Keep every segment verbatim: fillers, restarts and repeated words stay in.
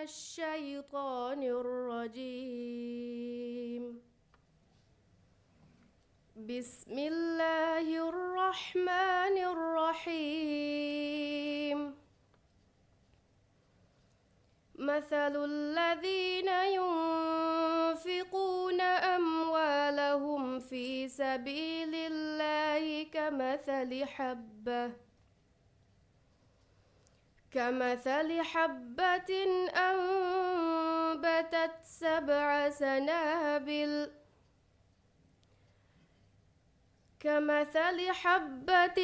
الشيطان الرجيم. بسم الله الرحمن الرحيم. مثل الذين ينفقون أموالهم في سبيل الله كمثل حبة كمثل حبة أنبتت سبع سنابل، كمثل حبة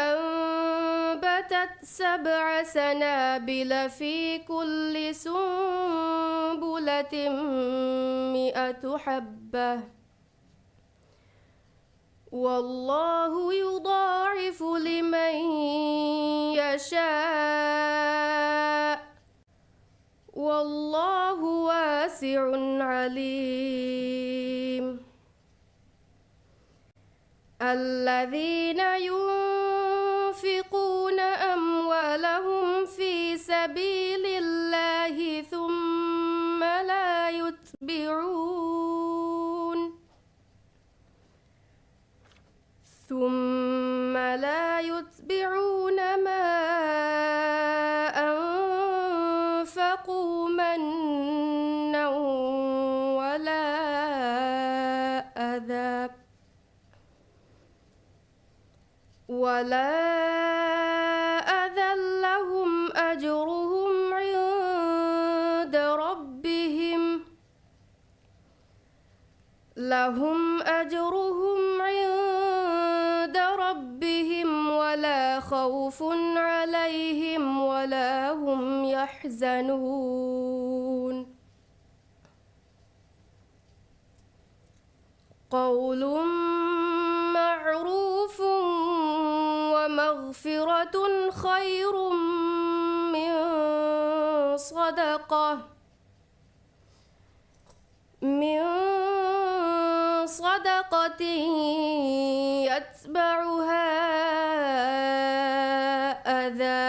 أنبتت سبع سنابل في كل سنبلة مئة حبة، والله يضاعف لمن يشاء، والله واسع عليم. الذين ينفقون أموالهم في سبيل الله ثم لا يتبعون ثم لا يتبعون ما أنفقوا منا ولا أذى ولا أذى لهم أجرهم عند ربهم لهم أجرهم عند ربهم ولا خوف عليهم ولا هم يحزنون. قول معروف ومغفرة خير من صدقة من صدقة يتبعها أذى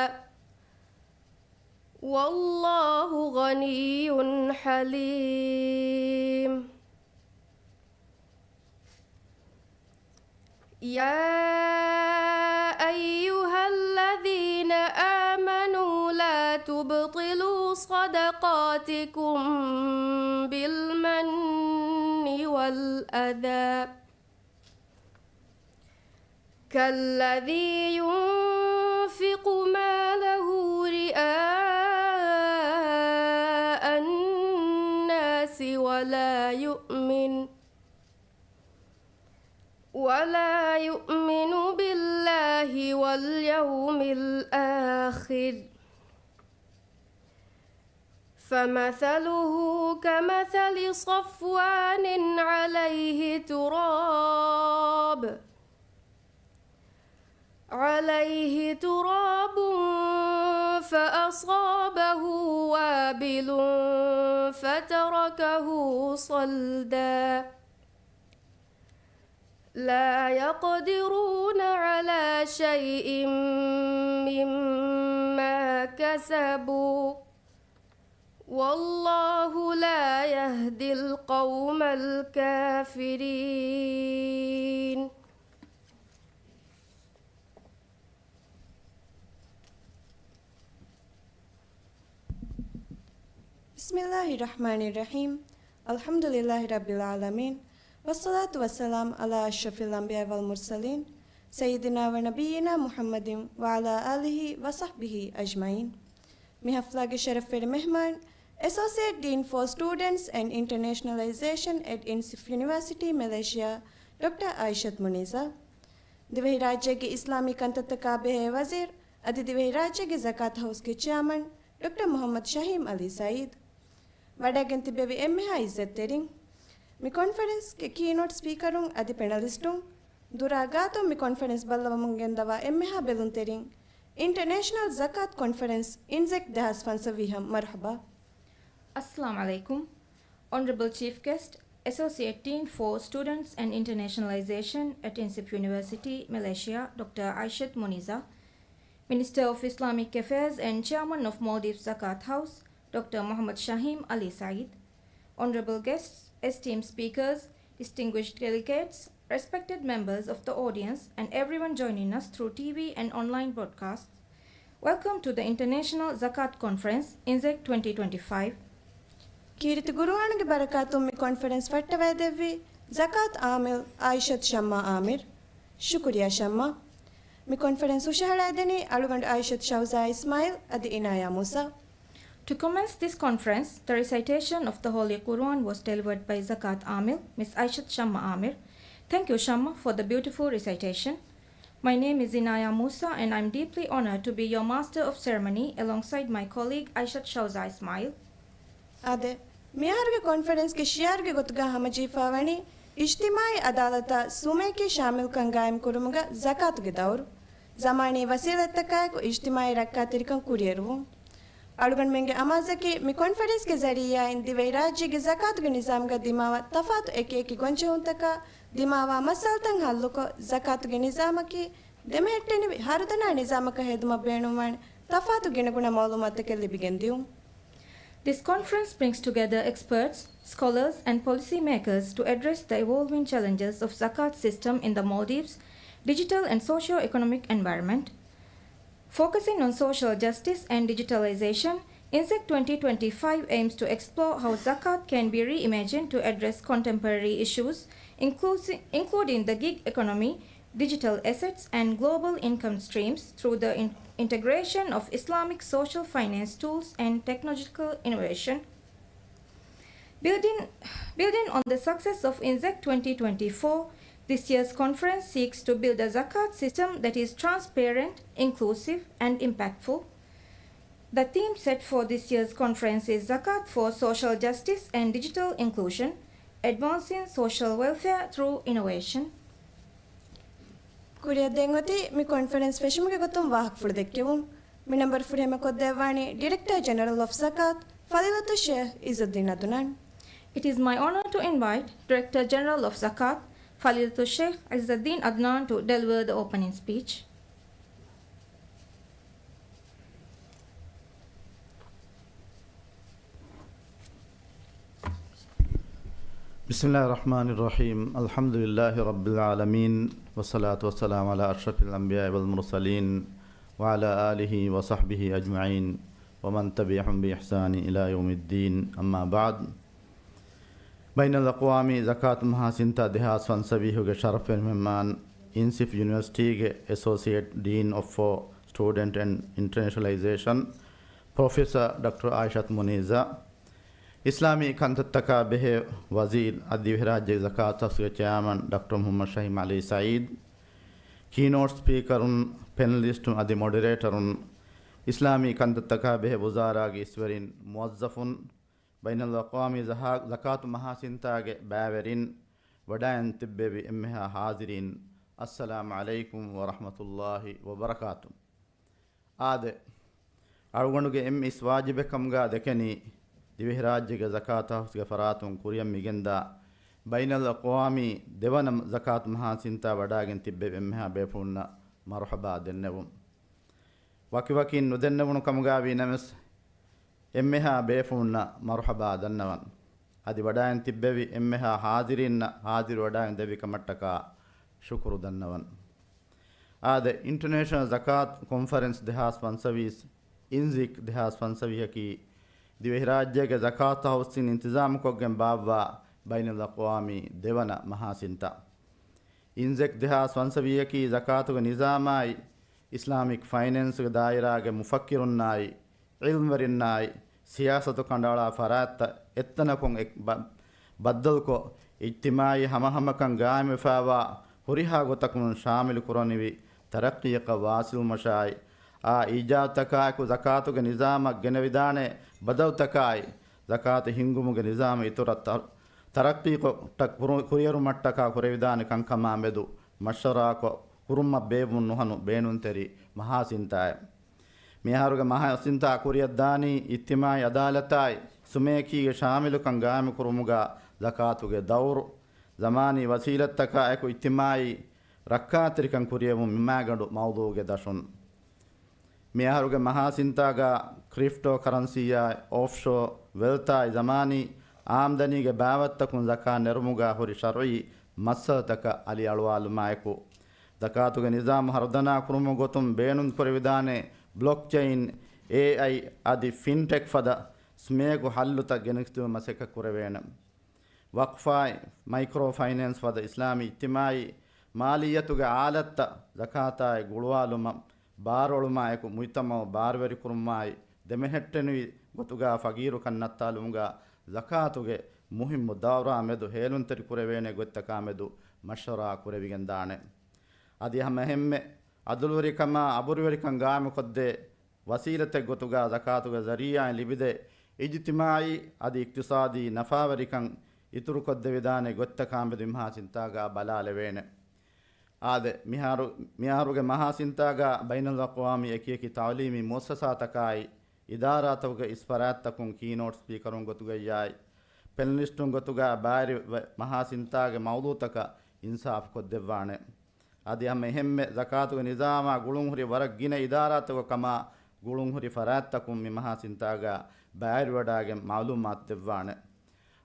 والله غني حليم. يا أيها الذين آمنوا لا تبطلوا صدقاتكم بالمن والأذى كالذي ينفق ماله رئاء الناس ولا يؤمن ولا يؤمن بالله واليوم الآخر فمثله كمثل صفوان عليه تراب عليه تراب فأصابه وابل فتركه صلدا لا يقدرون على شيء مما كسبوا والله لا يهدي القوم الكافرين. بسم الله الرحمن الرحيم. الحمد لله رب العالمين. والصلاة والسلام على أشرف الأنبياء والمرسلين سيدنا ونبينا محمد وعلى آله وصحبه أجمعين. މި ޙަފްލާގެ ޝަރަފްވެރި މެހްމާން، Associate Dean for Students and Internationalization at INSIF University Malaysia, ޑޮކްޓަރ އާއިޝަތު މުނީޒާ. ދިވެހިރާއްޖޭގެ އިސްލާމީ ކަންތައްތަކާ ބެހޭ ވަޒީރު، އަދި ދިވެހިރާއްޖޭގެ ޒަކާތު ހައުސްގެ ޗެއާމަން، ޑޮކްޓަރ މުޙައްމަދު ޝަހީމް ޢަލީ ސަޢީދު. ވަޑައިގެން ތިއްބެވި އެންމެހާ ޢިއްޒަތްތެރިން، މި ކޮންފަރެންސްގެ ކީނޯޓް ސްޕީކަރުން އަދި ޕެނަލިސްޓުން، ދުރާ ގާތުން މި ކޮންފަރެންސް ބައްލަވަމުން ގެންދަވާ އެންމެހާ ބެލުންތެރިން، އިންޓަރނޭޝަނަލް ޒަކާތު ކޮންފަރެންސް، އިންޒެކް ދެހާސް ފަންސަވީހަށް މަރުޙަބާ. އައްސަލާމް ޢަލައިކުމް. Honorable Chief Guest, Associate Dean for Students and Internationalization at INSIF University, Malaysia, ޑޮކްޓަރ އާއިޝަތު މުނީޒާ, Minister of Islamic Affairs and Chairman of Maldives Zakat House, Doctor Muhammad Shahim Ali Saeed. Honorable guests, esteemed speakers, distinguished delegates, respected members of the audience, and everyone joining us through T V and online broadcasts. Welcome to the International Zakat Conference, INZEC twenty twenty-five. ކީރިތި ޤުރުއާނުގެ ބަރަކާތުން މި ކޮންފަރެންސް ފައްޓަވައިދެއްވީ ޒަކާތް އާމިލް އާއިޝަތު ޝައްމާ އާމިރު. ޝުކުރިއްޔާ ޝައްމާ. މި ކޮންފަރެންސް ހުށަހަޅައިދެނީ އަޅުގަނޑު އާއިޝަތު ޝައުޒާ އިސްމާއިލް އަދި އިނާޔާ މޫސާ. To commence this conference, the recitation of the Holy Quran was delivered by Zakat Amil, Miss Aishat Shamma Amir. Thank you, Shamma, for the beautiful recitation. My name is Inaya Musa, and I'm deeply honored to be your Master of Ceremony alongside my colleague Aishat Shauza Ismail. އާދެ، މިއަހަރުގެ ކޮންފަރެންސްގެ ޝިއާރުގެ ގޮތުގަ ހަމަޖެހިފަވަނީ، އިޖްތިމާޢީ ޢަދާލަތާ ސުމޭކީ ޝާމިލްކަން ގާއިމް ކުރުމުގަ ޒަކާތުގެ ދައުރު. ޒަމާނީ ވަސީލަތްތަކާއެކު އިޖްތިމާޢީ ރައްކާތެރިކަން ކުރިއެރުވުން. އަޅުގަނޑުމެންގެ އަމާޒަކީ، މި ކޮންފަރެންސްގެ ޒަރީޢާއިން ދިވެހިރާއްޖޭގެ ޒަކާތުގެ ނިޒާމުގަ ދިމާވާ ތަފާތު އެކިއެކި ގޮންޖެހުންތަކާ ދިމާވާ މައްސަލަތައް ހައްލުކޮށް، ޒަކާތުގެ ނިޒާމަކީ ދެމެހެއްޓެނިވި ހަރުދަނާ ނިޒާމަކަށް ހެދުމަށް ބޭނުންވާނެ ތަފާތު ގިނަގުނަ މަޢުލޫމާތުތަކެއް ލިބިގެން ދިއުން. This conference brings together experts, scholars, and policymakers to address the evolving challenges of Zakat system in the Maldives' digital and socio-economic environment. Focusing on social justice and digitalization, INZEC twenty twenty-five aims to explore how Zakat can be reimagined to address contemporary issues, inclusi-, including the gig economy, digital assets, and global income streams through the in-, integration of Islamic social finance tools and technological innovation. Building, building on the success of INZEC twenty twenty-four, this year's conference seeks to build a Zakat system that is transparent, inclusive, and impactful. The theme set for this year's conference is Zakat for Social Justice and Digital Inclusion, Advancing Social Welfare Through Innovation. ކުރިއަށް ދެން އޮތީ މި ކޮންފަރެންސް ފެށުމުގެ ގޮތުން ވާހަކަފުޅު ދެއްކެވުން. މި ނަންބަރު ފުރިހަމަ ކޮށްދެއްވާނީ ޑިރެކްޓަރ ޖެނެރަލް އޮފް ޒަކާތް، ފަޟީލަތު ޝޭޚް ޢިއްޒައްދީން ޢަދުނާން. It is my honor to invite Director General of Zakat, Fadilatul Sheikh Izzuddin Adnan, to deliver the opening speech. بسم الله الرحمن الرحيم. الحمد لله رب العالمين، والصلاة والسلام على أشرف الأنبياء والمرسلين، وعلى آله وصحبه أجمعين، ومن تبعهم بإحسان إلى يوم الدين. أما بعد. ބައިނަލްއަޤްވާމީ ޒަކާތު މަހާސިންތާ ދެހާސް ފަންސަވީހުގެ ޝަރަފުވެރި މެހްމާން، އިންސިފް ޔުނިވަރސިޓީގެ އެސޯސިއޭޓް ޑީން އޮފް ފޯ ސްޓޫޑެންޓް އެންޑް އިންޓަރނޭޝަނަލައިޒޭޝަން، ޕްރޮފެސަރ ޑޮކްޓަރ އާއިޝަތު މުނީޒާ، އިސްލާމީ ކަންތައްތަކާ ބެހޭ ވަޒީރު އަދި ދިވެހިރާއްޖޭގެ ޒަކާތު ހައުސްގެ ޗެއާމަން ޑޮކްޓަރ މުޙައްމަދު ޝަހީމް ޢަލީ ސަޢީދު، ކީނޯޓް ސްޕީކަރުން، ޕެނަލިސްޓުން އަދި މޮޑެރޭޓަރުން، އިސްލާމީ ކަންތައްތަކާ ބެހޭ ވުޒާރާގެ އިސްވެރިން، މުވައްޒަފުން، ބައިނަލްއަޤްވާމީ ޒަހާ-، ޒަކާތު މަހާސިންތާގެ ބައިވެރިން، ވަޑައިން ތިއްބެވި އެންމެހާ ޙާޟިރީން، އައްސަލާމު ޢަލައިކުމް ވަރަޙްމަތުﷲި ވަބަރަކާތު. އާދެ، އަޅުގަނޑުގެ އެންމެ އިސް ވާޖިބެއް ކަމުގަ ދެކެނީ، ދިވެހިރާއްޖޭގެ ޒަކާތު ހައުސްގެ ފަރާތުން ކުރިއަށް މިގެންދާ ބައިނަލްއަޤްވާމީ ދެވަނަ ޒަކާތު މަހާސިންތާ ވަޑައިގެން ތިއްބެވި އެންމެހާ ބޭފުޅުންނަށް މަރުޙަބާ ދެންނެވުން. ވަކިވަކިން ނުދެންނެވުނު ކަމުގަ ވީ ނަމަވެސް، އެންމެހާ ބޭފުޅުންނަށް މަރުޙަބާ ދަންނަވަން. އަދި ވަޑައިން ތިއްބެވި އެންމެހާ ޙާޟިރީންނަށް ޙާޟިރު ވަޑައިން ދެއްވި ކަމަށްޓަކާ ޝުކުރު ދަންނަވަން. އާދެ، އިންޓަރނޭޝަނަލް ޒަކާތު ކޮންފަރެންސް ދެހާސް ފަންސަވީސް، އިންޒިކް ދެހާސް ފަންސަވީހަކީ، ދިވެހިރާއްޖޭގެ ޒަކާތު ހައުސްއިން އިންތިޒާމުކޮށްގެން ބާއްވާ ބައިނަލްއަޤްވާމީ ދެވަނަ މަހާސިންތާ. އިންޒެކް ދެހާސް ފަންސަވީހަކީ ޒަކާތުގެ ނިޒާމާއި، އިސްލާމިކް ފައިނޭންސްގެ ދާއިރާގެ މުފައްކިރުންނާއި، ޢިލްމްވެރިންނާއި، ސިޔާސަތު ކަނޑައަޅާ ފަރާތްތައް އެއްތަނަކުން އެ-، ބަ-، ބައްދަލުކޮށް، އިޖްތިމާޢީ ހަމަހަމަކަން ގާއިމްވެފައިވާ ހުރިހާ ގޮތަކުން ޝާމިލު ކުރަނިވި ތަރައްޤީއަކަށް ވާސިލުވުމަށާއި، އާ އީޖާދުތަކާއެކު ޒަކާތުގެ ނިޒާމަށް ގެނެވިދާނެ ބަދަލުތަކާއި، ޒަކާތު ހިންގުމުގެ ނިޒާމު އިތުރަށް ތަ-، ތަރައްޤީކޮށް ޓަ-، ކުރު-، ކުރިއެރުމަށްޓަކާ ކުރެވިދާނެ ކަންކަމާ މެދު މަޝްވަރާކޮށް ކުރުމަށް ބޭއްވުން ނުހަނު ބޭނުންތެރި މަހާސިންތާއެއް. މިއަހަރުގެ މަހާސިންތާ ކުރިއަށްދާނީ އިޖްތިމާޢީ ޢަދާލަތާއި ސުމޭކީގެ ޝާމިލުކަން ގާއިމުކުރުމުގަ ޒަކާތުގެ ދައުރު، ޒަމާނީ ވަސީލަތްތަކާއެކު އިޖްތިމާޢީ ރައްކާތެރިކަން ކުރިއެވުން މިމާގަނޑު މައުޟޫޢުގެ ދަށުން. މިއަހަރުގެ މަހާ ސިންތާގަ ކްރިޕްޓޯ ކަރަންސީއާއި އޮފްޝޯ ވެލްތާއި ޒަމާނީ އާމްދަނީގެ ބާވަތްތަކުން ޒަކާތް ނެރުމުގަ ހުރި ޝަރުއީ މައްސަލަތަކަށް އަލިއަޅުވާލުމާއެކު، ޒަކާތުގެ ނިޒާމު ހަރުދަނާ ކުރުމުގެ ގޮތުން ބޭނުންކުރެވިދާނެ ބްލޮކްޗެއިން، އޭއައި އަދި ފިންޓެކް ފަދަ ސްމޭގު ހައްލުތައް ގެނެސްދިއުމަށް މަސައްކަތް ކުރެވޭނެ. ވަޤްފާއި، މައިކްރޯ ފައިނޭންސް ފަދަ އިސްލާމީ އިޖްތިމާޢީ މާލިއްޔަތުގެ އާލަތްތައް ޒަކާތާއި ގުޅުވާލުމަށް ބާރުއެޅުމާއެކު، މުޖްތަމަޢު ބާރުވެރިކުރުމާއި ދެމެހެއްޓެނިވި ގޮތުގަ ފަގީރުކަން ނައްތާލުމުގަ ޒަކާތުގެ މުހިއްމު ދައުރާ މެދު ހޭލުންތެރިކުރެވޭނެ ގޮތްތަކާ މެދު މަޝްވަރާ ކުރެވިގެންދާނެ. އަދި ހަމަ އެހެންމެ އަދުލުވެރިކަމާ އަބުރުވެރިކަން ގާއިމުކޮށްދޭ ވަސީލަތެއް ގޮތުގަ ޒަކާތުގެ ޒަރީޢާއިން ލިބިދޭ އިޖްތިމާޢީ އަދި އިޤްތިޞާދީ ނަފާވެރިކަން އިތުރުކޮށްދެވިދާނެ ގޮތްތަކާމެދު މިހާ ސިންތާގަ ބަލާލެވޭނެ. އާދެ، މިހާރު، މިހާރުގެ މަހާ ސިންތާގަ ބައިނަލްއަޤްވާމީ އެކިއެކި ތަޢުލީމީ މުއައްސަސާތަކާއި، އިދާރާތަކުގެ އިސް ފަރާތްތަކުން ކީނޯޓް ސްޕީކަރުން ގޮތުގައްޔާއި، ޕެނަލިސްޓުން ގޮތުގަ ބައިވެރިވެ މަހާ ސިންތާގެ މައުޟޫޢުތަކަށް އިންސާފުކޮށްދެއްވާނެ. އަދި ހަމަ އެހެންމެ ޒަކާތުގެ ނިޒާމާ ގުޅުންހުރި ވަރަށް ގިނަ އިދާރާތަކުގެ ކަމާ ގުޅުންހުރި ފަރާތްތަކުން މި މަހާ ސިންތާގަ ބައިވެރިވަޑާގެން މަޢުލޫމާތު ދެއްވާނެ.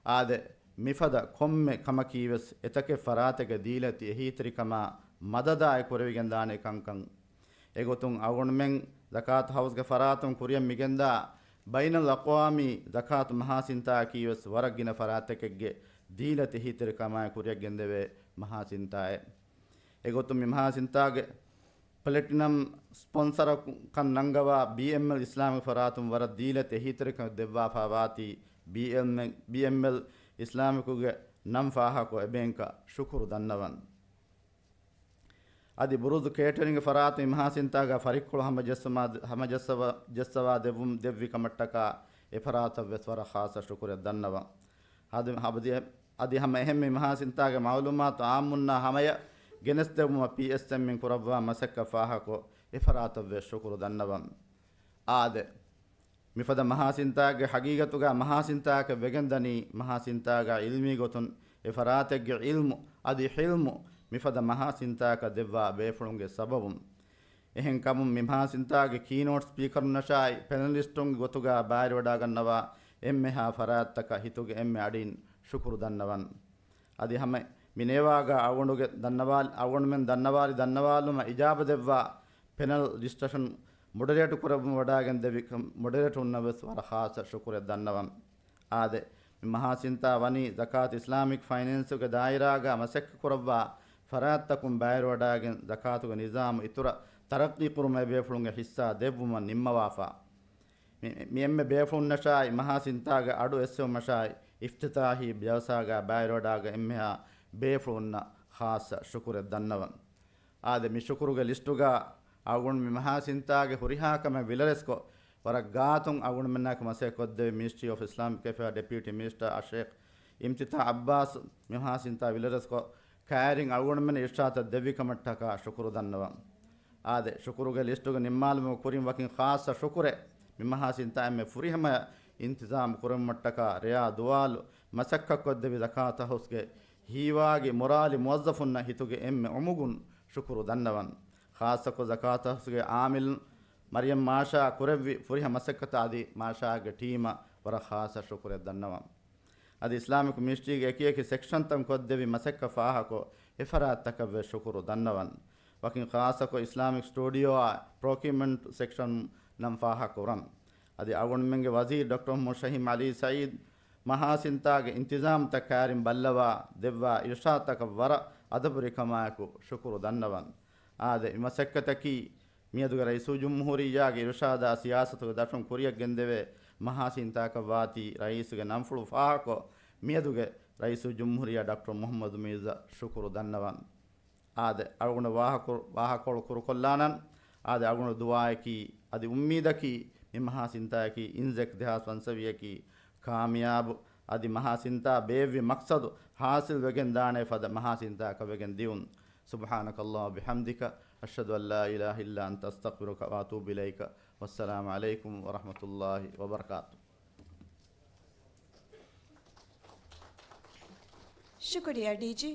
އާދެ، މިފަދަ ކޮންމެ ކަމަކީވެސް އެތަކެއް ފަރާތެއްގެ ދީލަތި އެހީތެރިކަމާ މަދަދާއި ކުރެވިގެންދާނެ ކަންކަން. އެގޮތުން އަޅުގަނޑުމެން ޒަކާތު ހައުސްގެ ފަރާތުން ކުރިއަށް މިގެންދާ ބައިނަލްއަޤްވާމީ ޒަކާތު މަހާ ސިންތާއަކީވެސް ވަރަށް ގިނަ ފަރާތްތަކެއްގެ ދީލަތި އެހީތެރިކަމާއި ކުރިއަށް ގެންދެވޭ މަހާ ސިންތާއެއް. އެގޮތުން މި މަހާ ސިންތާގެ ޕްލެޓިނަމް ސްޕޮންސަރކަން ނަންގަވާ ބީއެމްއެލް އިސްލާމިކް ފަރާތުން ވަރަށް ދީލަތި އެހީތެރިކަމެއް ދެއްވާފާ ވާތީ، ބީއެމްއެލް، ބީއެމްއެލް އިސްލާމިކުގެ ނަން ފާހަގަކޮށް އެބޭންކަށް ޝުކުރު ދަންނަވަން. އަދި ބުރުޒު ކޭޓަރިންގ ފަރާތުން މި މަހާ ސިންތާގަ ފަރިއްކޮޅު ހަމަޖެއްސުމާ، ހަމަޖައްސަވާ، ޖައްސަވާ ދެއްވުމް ދެއްވި ކަމަށްޓަކާ އެ ފަރާތަށްވެސް ވަރަށް ޚާއްޞަ ޝުކުރެއް ދަންނަވަން. އަދި، އަދި، އަދި ހަމަ އެހެން މި މަހާ ސިންތާގެ މަޢުލޫމާތު އާއްމުންނާ ހަމަޔަށް ގެނެސްދެއްވުމަށް ޕީއެސްއެމްއިން ކުރައްވާ މަސައްކަތް ފާހަގަކޮށް އެ ފަރާތަށްވެސް ޝުކުރު ދަންނަވަން. އާދެ، މިފަދަ މަހާ ސިންތާގެ ހަގީގަތުގަ މަހާ ސިންތާއަކަށް ވެގެންދަނީ، މަހާ ސިންތާގަ ޢިލްމީ ގޮތުން އެ ފަރާތެއްގެ ޢިލްމު އަދި ޙިލްމު މިފަދަ މަހާ ސިންތާއަކަށް ދެއްވާ ބޭފުޅުންގެ ސަބަބުން. އެހެންކަމުން މި މަހާ ސިންތާގެ ކީނޯޓް ސްޕީކަރުންނަށާއި ޕެނަލިސްޓުންގެ ގޮތުގަ ބައިވެރިވަޑާގަންނަވާ އެންމެހާ ފަރާތްތަކަށް ހިތުގެ އެންމެ އަޑިން ޝުކުރު ދަންނަވަން. އަދި ހަމަ މި ނޭވާގަ އަޅުގަނޑުގެ ދަންނަވާލި، އަޅުގަނޑުމެން ދަންނަވާލި ދަންނަވާލުމަށް އިޖާބަ ދެއްވާ ޕެނަލް ޑިސްކަޝަން މޮޑަރޭޓް ކުރައްވަން ވަޑާގެން ދެއްވި ކަމަށް މޮޑަރޭޓަރުންނަށް ވެސް ވަރަށް ޚާއްޞަ ޝުކުރެއް ދަންނަވަން. އާދެ، މި މަހާ ސިންތާ ވަނީ ޒަކާތު އިސްލާމިކް ފައިނޭންސުގެ ދާއިރާގަ މަސައްކަތް ކުރައްވާ ފަރާތްތަކުން ބައިވެރިވަޑާގެން ޒަކާތުގެ ނިޒާމު އިތުރަށް ތަރައްޤީ ކުރުމަށް އެބޭފުޅުންގެ ހިއްސާ ދެއްވުމަށް ނިންމަވާފަ. މި، މި އެންމެ ބޭފުޅުންނަށާއި މަހާ ސިންތާގެ އަޑު އެއްސެވުމަށާއި އިފްތިތާޙީ ޖަލްސާގަ ބައިވެރިވަޑާގަ އެންމެހާ ބޭފުޅުންނަށް ޚާއްޞަ ޝުކުރެއް ދަންނަވަން. އާދެ، މި ޝުކުރުގެ ލިސްޓުގަ އަޅުގަނޑު މި މަހާ ސިންތާގެ ހުރިހާ ކަމެއް ވިލަރެސްކޮށް، ވަރަށް ގާތުން އަޅުގަނޑުމެންނާއެކު މަސައްކަތް ކޮށްދެވި މިނިސްޓްރީ އޮފް އިސްލާމިކް އެފެއާ ޑެޕިއުޓީ މިނިސްޓަރ އަށޭޚް އިމްތިތާ ޢައްބާސް މި މަހާ ސިންތާ ވިލަރެސްކޮށް، ކައިރިން އަޅުގަނޑުމެން އިރްޝާދަށް ދެއްވި ކަމަށްޓަކާ ޝުކުރު ދަންނަވަން. އާދެ، ޝުކުރުގެ ލިސްޓުގެ ނިންމާލުމުގެ ކުރިން ވަކިން ޚާއްޞަ ޝުކުރެއް މި މަހާ ސިންތާ އެންމެ ފުރިހަމަޔަށް އިންތިޒާމް ކުރެއްވުމަށްޓަކާ ރެޔާ ދުވާލު މަސައްކަތްކޮށްދެއްވި ޒަކާތު ހައުސްގެ ހީވާގި މުރާލި މުވައްޒަފުންނަށް ހިތުގެ އެންމެ އުމުގުން ޝުކުރު ދަންނަވަން. ޚާއްޞަކޮށް ޒަކާތު ހައުސްގެ އާމިލުން މަރިޔަމް މާޝާ ކުރެއްވި ފުރިހަމަ މަސައްކަތަށް އަދި މާޝާގެ ޓީމަށް ވަރަށް ޚާއްޞަ ޝުކުރެއް ދަންނަވަން. އަދި އިސްލާމިކް މިނިސްޓްރީގެ އެކި އެކި ސެކްޝަންތައް ކޮށްދެއްވި މަސައްކަތް ފާހަގަކޮށް އެ ފަރާތްތަކަށްވެސް ޝުކުރު ދަންނަވަން. ވަކިން ޚާއްޞަކޮށް އިސްލާމިކް ސްޓޫޑިއޯއާ ޕްރޮކިއުމަންޓް ސެކްޝަން ނަން ފާހަގަކުރަން. އަދި އަޅުގަނޑުމެންގެ ވަޒީރު ޑޮކްޓަރ މުހައްމަދު ޝަހީމް ޢަލީ ސަޢީދު މަހާ ސިންތާގެ އިންތިޒާމްތައް ކައިރިން ބައްލަވާ ދެއްވާ އިރުޝާދުތަކަށް ވަރަށް އަދަބުވެރިކަމާއެކު ޝުކުރު ދަންނަވަން. އާދެ، މި މަސައްކަތަކީ މިއަދުގެ ރައީސުލްޖުމްހޫރިއްޔާގެ އިރުޝާދާ ސިޔާސަތުގެ ދަށުން ކުރިއަށް ގެންދެވޭ މަހާ ސިންތާކަށް ވާތީ ރައީސުގެ ނަންފުޅު ފާހަގަކޮށް، މިއަދުގެ ރައީސުލްޖުމްހޫރިއްޔާ ޑޮކްޓަރ މުހައްމަދު މީރްޒާ ޝުކުރު ދަންނަވަން. އާދެ، އަޅުގަނޑު ވާހަކަ، ވާހަކަކޮޅު ކުރުކޮށްލާނަން. އާދެ، އަޅުގަނޑު ދުޢާއަކީ، އަދި އުއްމީދަކީ، މި މަހާ ސިންތާއަކީ އިންޒެކް ދެހާސް ފަންސަވީހަކީ ކާމިޔާބު، އަދި މަހާ ސިންތާ ބޭއްވި މަޤްޞަދު ޙާޞިލް ވެގެން ދާނެ ފަދަ މަހާ ސިންތާއަކަށް ވެގެން ދިއުން. سبحانك اللهم وبحمدك، أشهد أن لا إله إلا أنت، أستغفرك وأتوب إليك. والسلام عليكم ورحمة الله وبركاته. ޝުކުރިއްޔާ ޑީޖީ.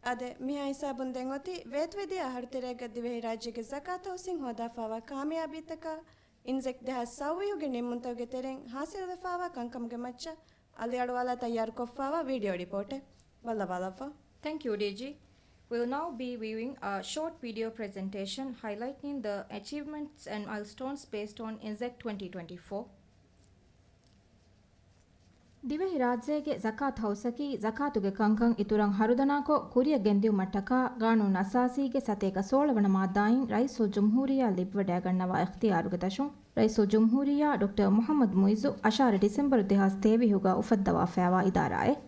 އާދެ، މިހާ ހިސާބުން ދެން އޮތީ ވޭތުވެދިޔަ އަހަރު ތެރޭގަ ދިވެހިރާއްޖޭގެ ޒަކާތު ހައުސިން ހޯދާފާވާ ކާމިޔާބީތަކާ، އިންޒެކް ދެހާސް ސައުވީހުގެ ނިންމުންތަކުގެ ތެރެއިން ހާސިލްވެފާވާ ކަންކަމުގެ މައްޗަށް އަލިއަޅުވާލާ ތައްޔާރުކޮށްފާވާ ވީޑިއޯ ރިޕޯޓެއް ބައްލަވާލައްވާ. Thank you, ޑީޖީ. We'll now be viewing a short video presentation highlighting the achievements and milestones based on INSEC twenty twenty-four. ދިވެހިރާއްޖޭގެ ޒަކާތު ހައުސަކީ ޒަކާތުގެ ކަންކަން އިތުރަށް ހަރުދަނާކޮށް ކުރިއަށް ގެންދިއުމަށްޓަކާ ގާނޫނު އަސާސީގެ ސަތޭކަ ސޯޅަވަނަ މާއްދާއިން ރައީސުލްޖުމްހޫރިއްޔާ ލިބިވަޑައިގަންނަވާ އިޚްތިޔާރުގެ ދަށުން ރައީސުލްޖުމްހޫރިއްޔާ ޑޮކްޓަރ މުޙައްމަދު މުޢިއްޒު އަށާރަ ޑިސެމްބަރު ދެހާސް ތޭވީހުގަ އުފައްދަވާފައިވާ އިދާރާއެއް.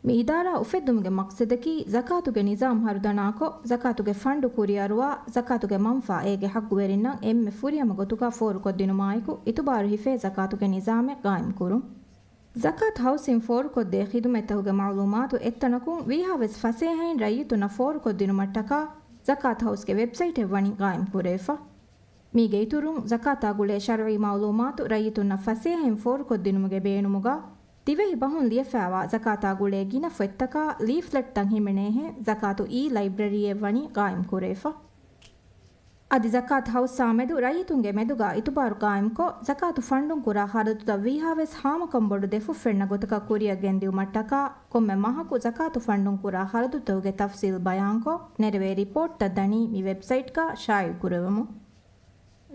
މި އިދާރާ އުފެއްދުމުގެ މަޤްޞަދަކީ ޒަކާތުގެ ނިޒާމް ހަރުދަނާކޮށް، ޒަކާތުގެ ފަންޑު ކުރިއަރުވާ، ޒަކާތުގެ މަންފާ އޭގެ ޙައްޤުވެރިންނަށް އެންމެ ފުރިހަމަ ގޮތުގަ ފޯރުކޮށްދިނުމާއެކު، އިތުބާރު ހިފޭ ޒަކާތުގެ ނިޒާމެއް ޤާއިމްކުރުން. ޒަކާތު ހައުސިން ފޯރުކޮށްދޭ ޚިދުމަތްތަކުގެ މަޢުލޫމާތު އެއްތަނަކުން ވީހާވެސް ފަސޭހައިން ރައްޔިތުންނަށް ފޯރުކޮށްދިނުމަށްޓަކާ، ޒަކާތު ހައުސްގެ ވެބްސައިޓެއް ވަނީ ޤާއިމްކުރެވިފަ. މީގެ އިތުރުން، ޒަކާތާ ގުޅޭ ޝަރުޢީ މަޢުލޫމާތު ރައްޔިތުންނަށް ފަސޭހައިން ފޯރުކޮށްދިނުމުގެ ބޭނުމުގަ، ދިވެހި ބަހުން ލިޔެފައިވާ ޒަކާތާ ގުޅޭ ގިނަ ފޮތްތަކާ ލީފްލެޓްތައް ހިމެނޭހެން ޒަކާތު އީ ލައިބްރަރީއެއް ވަނީ ޤާއިމްކުރެވިފަ. އަދި ޒަކާތު ހައުސާ މެދު ރައްޔިތުންގެ މެދުގަ އިތުބާރު ޤާއިމްކޮށް، ޒަކާތު ފަންޑުން ކުރާ ޚަރަދުތައް ވީހާވެސް ހާމަކަން ބޮޑު ދެފުށް ފެންނަ ގޮތަކަށް ކުރިއަށް ގެންދިއުމަށްޓަކާ، ކޮންމެ މަހަކު ޒަކާތު ފަންޑުން ކުރާ ޚަރަދުތަކުގެ ތަފްޞީލް ބަޔާންކޮށް، ނެރެވޭ ރިޕޯޓްތައް ދަނީ މި ވެބްސައިޓްގަ ޝާއިޢުކުރެވެމުން.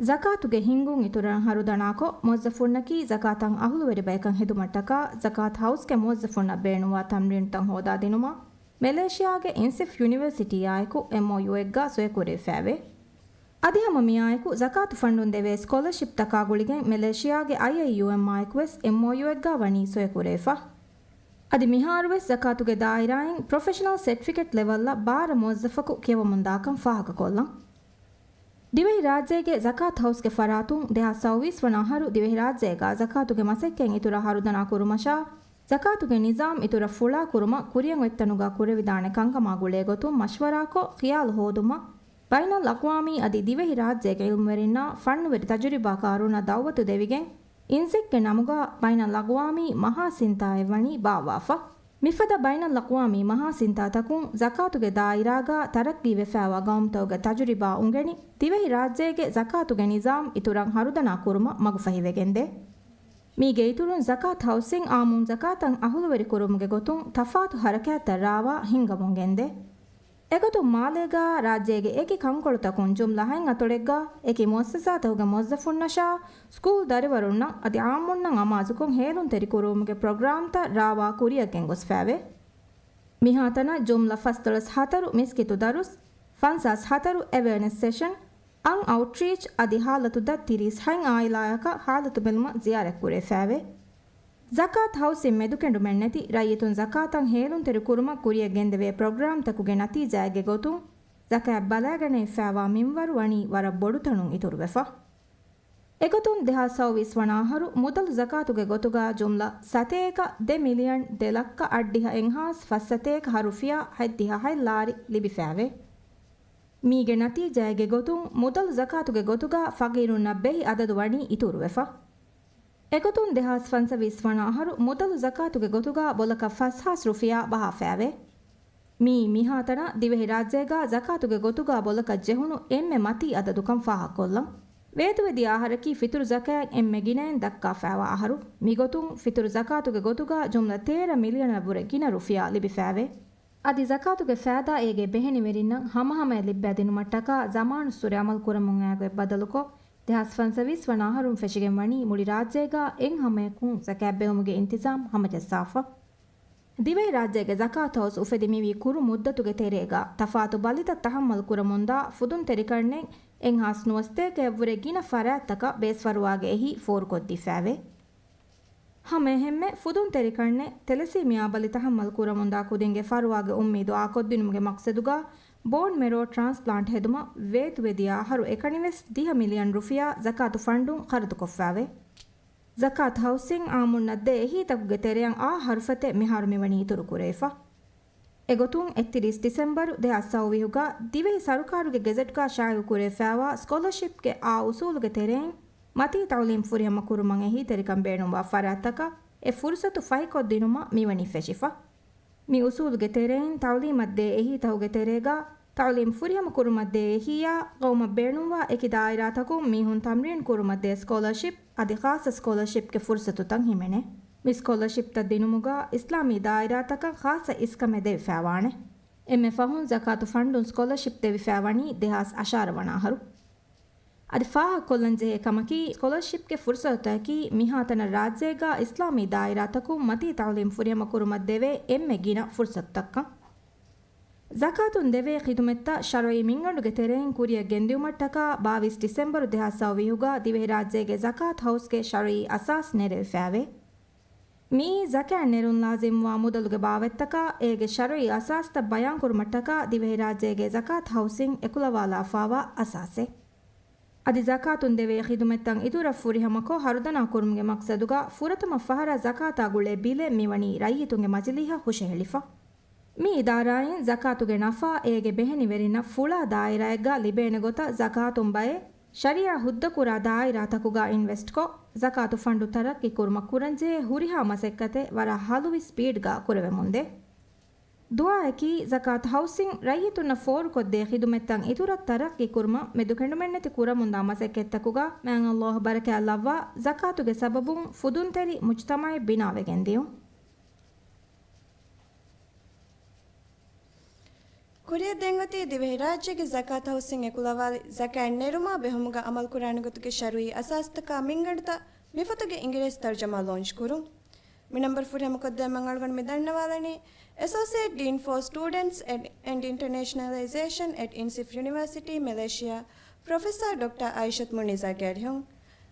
ޒަކާތުގެ ހިންގުން އިތުރަށް ހަރުދަނާކޮށް، މުވައްޒަފުންނަކީ ޒަކާތަށް އަހުލުވެރި ބަޔަކަށް ހެދުމަށްޓަކާ، ޒަކާތު ހައުސްގެ މުވައްޒަފުންނަށް ބޭނުންވާ ތަމްރީނުތައް ހޯދާދިނުމަށް، މެލޭޝިޔާގެ އިންސިފް ޔުނިވަރސިޓީއާއެކު އެމްއޯޔޫއެއްގަ ސޮއިކުރެވިފައެވެ. އަދި ހަމަ މިއާއެކު ޒަކާތު ފަންޑުން ދެވޭ ސްކޮލަޝިޕްތަކާ ގުޅިގެން މެލޭޝިޔާގެ އައިއައިޔޫއެމްއާއެކުވެސް އެމްއޯޔޫއެއްގަ ވަނީ ސޮއިކުރެވިފަ. އަދި މިހާރުވެސް ޒަކާތުގެ ދާއިރާއިން ޕްރޮފެޝަނަލް ސެޓްފިކެޓް ލެވަލްއަށް ބާރަ މުވައްޒަފަކު ކިޔަވަމުންދާކަން ފާހަގަކޮށްލަން. ދިވެހިރާއްޖޭގެ ޒަކާތު ހައުސްގެ ފަރާތުން ދެހާސް ސައުވީސް ވަނަ އަހަރު ދިވެހިރާއްޖޭގަ ޒަކާތުގެ މަސައްކަތް އިތުރަށް ހަރުދަނާ ކުރުމަށާ، ޒަކާތުގެ ނިޒާމް އިތުރަށް ފުޅާ ކުރުމަށް ކުރިއަށް އޮތްތަނުގަ ކުރެވިދާނެ ކަންކަމާ ގުޅޭ ގޮތުން މަޝްވަރާކޮށް، ޚިޔާލު ހޯދުމަށް ބައިނަލްއަޤްވާމީ އަދި ދިވެހިރާއްޖޭގެ ޢިލްމުވެރިންނާ ފަންނުވެރި ތަޖުރިބާކާރުންނަށް ދަޢުވަތު ދެވިގެން، އިންޒެކްގެ ނަމުގަ ބައިނަލްއަޤްވާމީ މަހާ ސިންތާއެއް ވަނީ ބާއްވާފަ. މިފަދަ ބައިނަލްއަޤްވާމީ މަހާ ސިންތާތަކުން ޒަކާތުގެ ދާއިރާގަ ތަރައްޤީވެފައިވާ ޤައުމުތަކުގެ ތަޖުރިބާ އުނގެނި، ދިވެހިރާއްޖޭގެ ޒަކާތުގެ ނިޒާމް އިތުރަށް ހަރުދަނާ ކުރުމަށް މަގުފަހިވެގެންދޭ. މީގެ އިތުރުން ޒަކާތު ހައުސިން އާއްމުން ޒަކާތަށް އަހުލުވެރި ކުރުމުގެ ގޮތުން ތަފާތު ހަރަކާތްތައް ރާވާ ހިންގަމުން ގެންދޭ. އެގޮތުން މާލޭގަ ރާއްޖޭގެ އެކި ކަންކޮޅުތަކުން ޖުމްލަ ހަތް އަތޮޅެއްގަ އެކި މުއައްސަސާތަކުގެ މުވައްޒަފުންނަށާ، ސްކޫލް ދަރިވަރުންނަށް އަދި އާއްމުންނަށް އަމާޒުކޮށް ހޭލުންތެރި ކުރުވުމުގެ ޕްރޮގްރާމްތައް ރާވާ ކުރިއަށް ގެންގޮސްފައެވެ. މިހާތަނަށް ޖުމްލަ ފަސްދޮޅަސް ހަތަރު މިސްކިތު ދަރުސް، ފަންސާސް ހަތަރު އެވެއަނެސް ސެޝަން، އަން އައުޓްރީޗް އަދި ހާލަތު ދަށް ތިރީސް ހަތް އާއިލާއަކަށް ހާލަތު ބެލުމަށް ޒިޔާރަތް ކުރެވިފައެވެ. ޒަކާތު ހައުސިން މެދުކެނޑުމެއްނެތި ރައްޔިތުން ޒަކާތަށް ހޭލުންތެރި ކުރުމަށް ކުރިއަށް ގެންދެވޭ ޕްރޮގްރާމްތަކުގެ ނަތީޖާއެއްގެ ގޮތުން، ޒަކާތް ބަލައިގަނެވިފައިވާ މިންވަރު ވަނީ ވަރަށް ބޮޑު ތަނުން އިތުރުވެފަ. އެގޮތުން ދެހާސް ސައުވީސް ވަނަ އަހަރު މުދަލު ޒަކާތުގެ ގޮތުގަ ޖުމްލަ ސަތޭކަ ދެ މިލިއަން ދެ ލައްކަ އަށްޑިހަ އެއްހާސް ފަސްސަތޭކަ ހަ ރުފިޔާ ހަތްދިހަ ހަތް ލާރި ލިބިފައެވެ. މީގެ ނަތީޖާއެއްގެ ގޮތުން މުދަލު ޒަކާތުގެ ގޮތުގަ ފަގީރުންނަށް ބެހި އަދަދު ވަނީ އިތުރުވެފަ. އެގޮތުން ދެހާސް ފަންސަވީސް ވަނަ އަހަރު މުދަލު ޒަކާތުގެ ގޮތުގަ ބޮލަކަށް ފަސްހާސް ރުފިޔާ ބަހާފައެވެ. މީ މިހާތަނަށް ދިވެހިރާއްޖޭގަ ޒަކާތުގެ ގޮތުގަ ބޮލަކަށް ޖެހުނު އެންމެ މަތީ އަދަދުކަން ފާހަގަކޮށްލަން. ވޭތުވެދިޔަ އަހަރަކީ ފިތުރު ޒަކާތް އެންމެ ގިނައިން ދައްކާފައިވާ އަހަރު. މިގޮތުން ފިތުރު ޒަކާތުގެ ގޮތުގަ ޖުމްލަ ތޭރަ މިލިއަނަށްވުރެ ގިނަ ރުފިޔާ ލިބިފައެވެ. އަދި ޒަކާތުގެ ފައިދާ އޭގެ ބެހެނިވެރިންނަށް ހަމަހަމަޔަށް ލިއްބައިދިނުމަށްޓަކާ ޒަމާނުއްސުރެ އަމަލު ކުރަމުން އައިގޮތް ބަދަލުކޮށް، ދެހާސް ފަންސަވީސް ވަނަ އަހަރުން ފެށިގެން ވަނީ މުޅި ރާއްޖޭގަ އެއްހަމަޔަކުން ޒަކާތް ބެހުމުގެ އިންތިޒާމް ހަމަޖައްސާފަ. ދިވެހިރާއްޖޭގެ ޒަކާތު ހައުސް އުފެދި މިވީ ކުރު މުއްދަތުގެ ތެރޭގަ ތަފާތު ބަލިތައް ތަހައްމަލް ކުރަމުންދާ ފުދުންތެރިކަންނެއް އެއްހާސް ނުވަސަތޭކައަށްވުރެ ގިނަ ފަރާތްތަކަށް ބޭސްފަރުވާގެ އެހީ ފޯރުކޮށްދީފައެވެ. ހަމައެހެންމެ ފުދުންތެރިކަންނެއް ތެލެސީމިއާ ބަލި ތަހައްމަލް ކުރަމުންދާ ކުދިންގެ ފަރުވާގެ އުއްމީދު އާކޮށްދިނުމުގެ މަޤްޞަދުގަ ބޯން މެރޯ ޓްރާންސްޕްލާންޓް ހެދުމަށް ވޭތުވެދިޔަ އަހަރު އެކަނިވެސް ދިހަ މިލިއަން ރުފިޔާ ޒަކާތު ފަންޑުން ޚަރަދުކޮށްފައެވެ. ޒަކާތު ހައުސިން އާއްމުންނަށް ދޭ އެހީތަކުގެ ތެރެއަށް އާ ހަރުފަތެއް މިހާރު މިވަނީ އިތުރުކުރެވިފަ. އެގޮތުން އެއްތިރީސް ޑިސެމްބަރު ދެހާސް ސައުވީހުގަ ދިވެހި ސަރުކާރުގެ ގެޒެޓްގަ ޝާއިޢުކުރެވިފައިވާ ސްކޮލަޝިޕްގެ އާ އުސޫލުގެ ތެރެއިން މަތީ ތަޢުލީމް ފުރިހަމަ ކުރުމަށް އެހީތެރިކަން ބޭނުންވާ ފަރާތްތަކަށް އެ ފުރުސަތު ފަހިކޮށްދިނުމަށް މިވަނީ ފެށިފަ. މި އުސޫލުގެ ތެރެއިން ތަޢުލީމަށްދޭ އެހީތަކުގެ ތެރޭގަ ތަޢުލީމް ފުރިހަމަ ކުރުމަށްދޭ އެހީއާ، ޤައުމަށް ބޭނުންވާ އެކި ދާއިރާތަކުން މީހުން ތަމްރީން ކުރުމަށްދޭ ސްކޮލަރޝިޕް، އަދި ޚާއްޞަ ސްކޮލަޝިޕްގެ ފުރުސަތުތައް ހިމެނޭ. މި ސްކޮލަޝިޕްތައް ދިނުމުގަ އިސްލާމީ ދާއިރާތަކަށް ޚާއްޞަ އިސްކަމެއް ދެވިފައިވާނެ. އެންމެ ފަހުން ޒަކާތު ފަންޑުން ސްކޮލަޝިޕް ދެވިފައިވަނީ ދެހާސް އަށާރަ ވަނަ އަހަރު. އަދި ފާހަގަކޮށްލަންޖެހޭ ކަމަކީ، ސްކޮލަޝިޕްގެ ފުރުސަތުތަކަކީ މިހާތަނަށް ރާއްޖޭގަ އިސްލާމީ ދާއިރާތަކުން މަތީ ތަޢުލީމް ފުރިހަމަ ކުރުމަށްދެވޭ އެންމެ ގިނަ ފުރުސަތުތަކަށް. ޒަކާތުން ދެވޭ ޚިދުމަތްތައް ޝަރުޢީ މިންގަނޑުގެ ތެރެއިން ކުރިއަށް ގެންދިއުމަށްޓަކާ، ބާވީސް ޑިސެމްބަރު ދެހާސް ސައުވީހުގަ ދިވެހިރާއްޖޭގެ ޒަކާތު ހައުސްގެ ޝަރުޢީ އަސާސް ނެރެވިފައިވޭ. މިއީ ޒަކާތް ނެރުން ލާޒިމްވާ މުދަލުގެ ބާވަތްތަކާ، އޭގެ ޝަރުޢީ އަސާސްތައް ބަޔާންކުރުމަށްޓަކާ، ދިވެހިރާއްޖޭގެ ޒަކާތު ހައުސްއިން އެކުލަވާލާފާވާ އަސާސެއް. އަދި ޒަކާތުން ދެވޭ ޚިދުމަތްތައް އިތުރަށް ފުރިހަމަކޮށް ހަރުދަނާ ކުރުމުގެ މަޤްޞަދުގަ ފުރަތަމަ ފަހަރަށް ޒަކާތާ ގުޅޭ ބިލެއް މިވަނީ ރައްޔިތުންގެ މަޖިލީހަށް ހުށަހެޅިފަ. މި އިދާރާއިން ޒަކާތުގެ ނަފާ އޭގެ ބެހެނިވެރިންނަށް ފުޅާ ދާއިރާއެއްގަ ލިބޭނެ ގޮތަށް ޒަކާތުން ބައެއް ޝަރީޢާ ހުއްދަކުރާ ދާއިރާތަކުގަ އިންވެސްޓްކޮށް، ޒަކާތު ފަންޑު ތަރައްޤީ ކުރުމަށް ކުރަންޖެހޭ ހުރިހާ މަސައްކަތެއް ވަރަށް ހަލުވި ސްޕީޑްގަ ކުރެވެމުންދޭ. ދުޢާއަކީ، ޒަކާތު ހައުސިން ރައްޔިތުންނަށް ފޯރުކޮށްދޭ ޚިދުމަތްތައް އިތުރަށް ތަރައްޤީ ކުރުމަށް މެދުކެނޑުމެއްނެތި ކުރަމުންދާ މަސައްކަތްތަކުގަ މާތް ﷲ ބަރަކާތް ލައްވާ، ޒަކާތުގެ ސަބަބުން ފުދުންތެރި މުޖްތަމަޢެއް ބިނާވެގެންދިޔުން. ކުރިއަށްދޭންއޮތީ ދިވެހިރާއްޖޭގެ ޒަކާތު ހައުސިން އެކުލަވާލި ޒަކާތް ނެރުމާ ބެހުމުގަ އަމަލުކުރާނެ ގޮތުގެ ޝަރުޢީ އަސާސްތަކާ މިންގަނޑުތައް މިފޮތުގެ އިނގިރޭސި ތަރުޖަމާ ލޯންޗް ކުރުން. މި ނަންބަރު ފުރިހަމަކޮށްދޭ މަންގަޅުގަނޑު މި ދަންނަވާލަނީ، އެސޯސިއޭޓް ޑީން ފޯ ސްޓޫޑެންޓްސް އެންޑް އިންޓަރނޭޝަނަލައިޒޭޝަން އެޓް އިންސިފް ޔުނިވާސިޓީ މެލޭޝިއާ، ޕްރޮފެސަރ ޑޮކްޓަރ އާއިޝަތު މުނީޒާގެ އަރިހުން.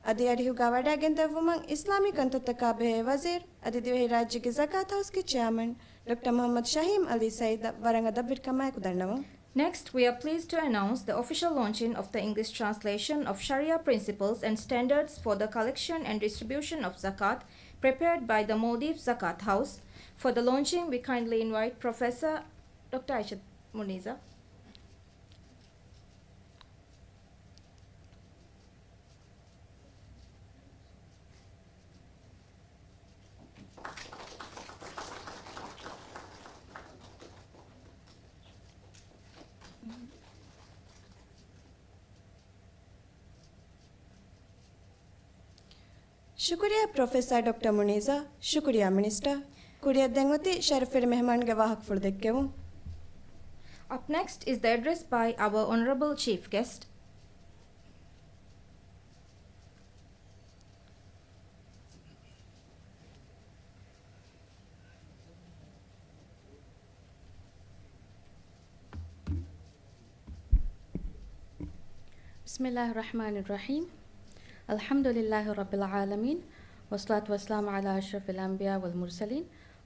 އަދި އަރިހުގަ ވަޑައިގެންދެއްވުމަށް އިސްލާމީ ކަންތައްތަކާ ބެހޭ ވަޒީރު އަދި ދިވެހިރާއްޖޭގެ ޒަކާތު ހައުސްގެ ޗެއާމަން ޑޮކްޓަރ މުޙައްމަދު ޝަހީމް ޢަލީ ސަޢީދަށް ވަރަށް އަދަބުވެރިކަމާއެކު ދަންނަވަން. Next, we are pleased to announce the official launching of the English translation of Sharia principles and standards for the collection and distribution of zakat, prepared by the Maldives Zakat House. For the launching, we kindly invite Professor Doctor Aisha Muniza. ޝުކުރިއްޔާ ޕްރޮފެސަރ ޑޮކްޓަރ މުނީޒާ. ޝުކުރިއްޔާ މިނިސްޓަރ. ކުރިއަށްދޭން އޮތީ ޝަރަފުވެރި މެހެމާންގެ ވާހަކަފުޅު ދެއްކެވުން. Up next is the address by our honorable chief guest. بسم الله الرحمن الرحيم. الحمد لله رب العالمين. والصلاة والسلام على أشرف الأنبياء والمرسلين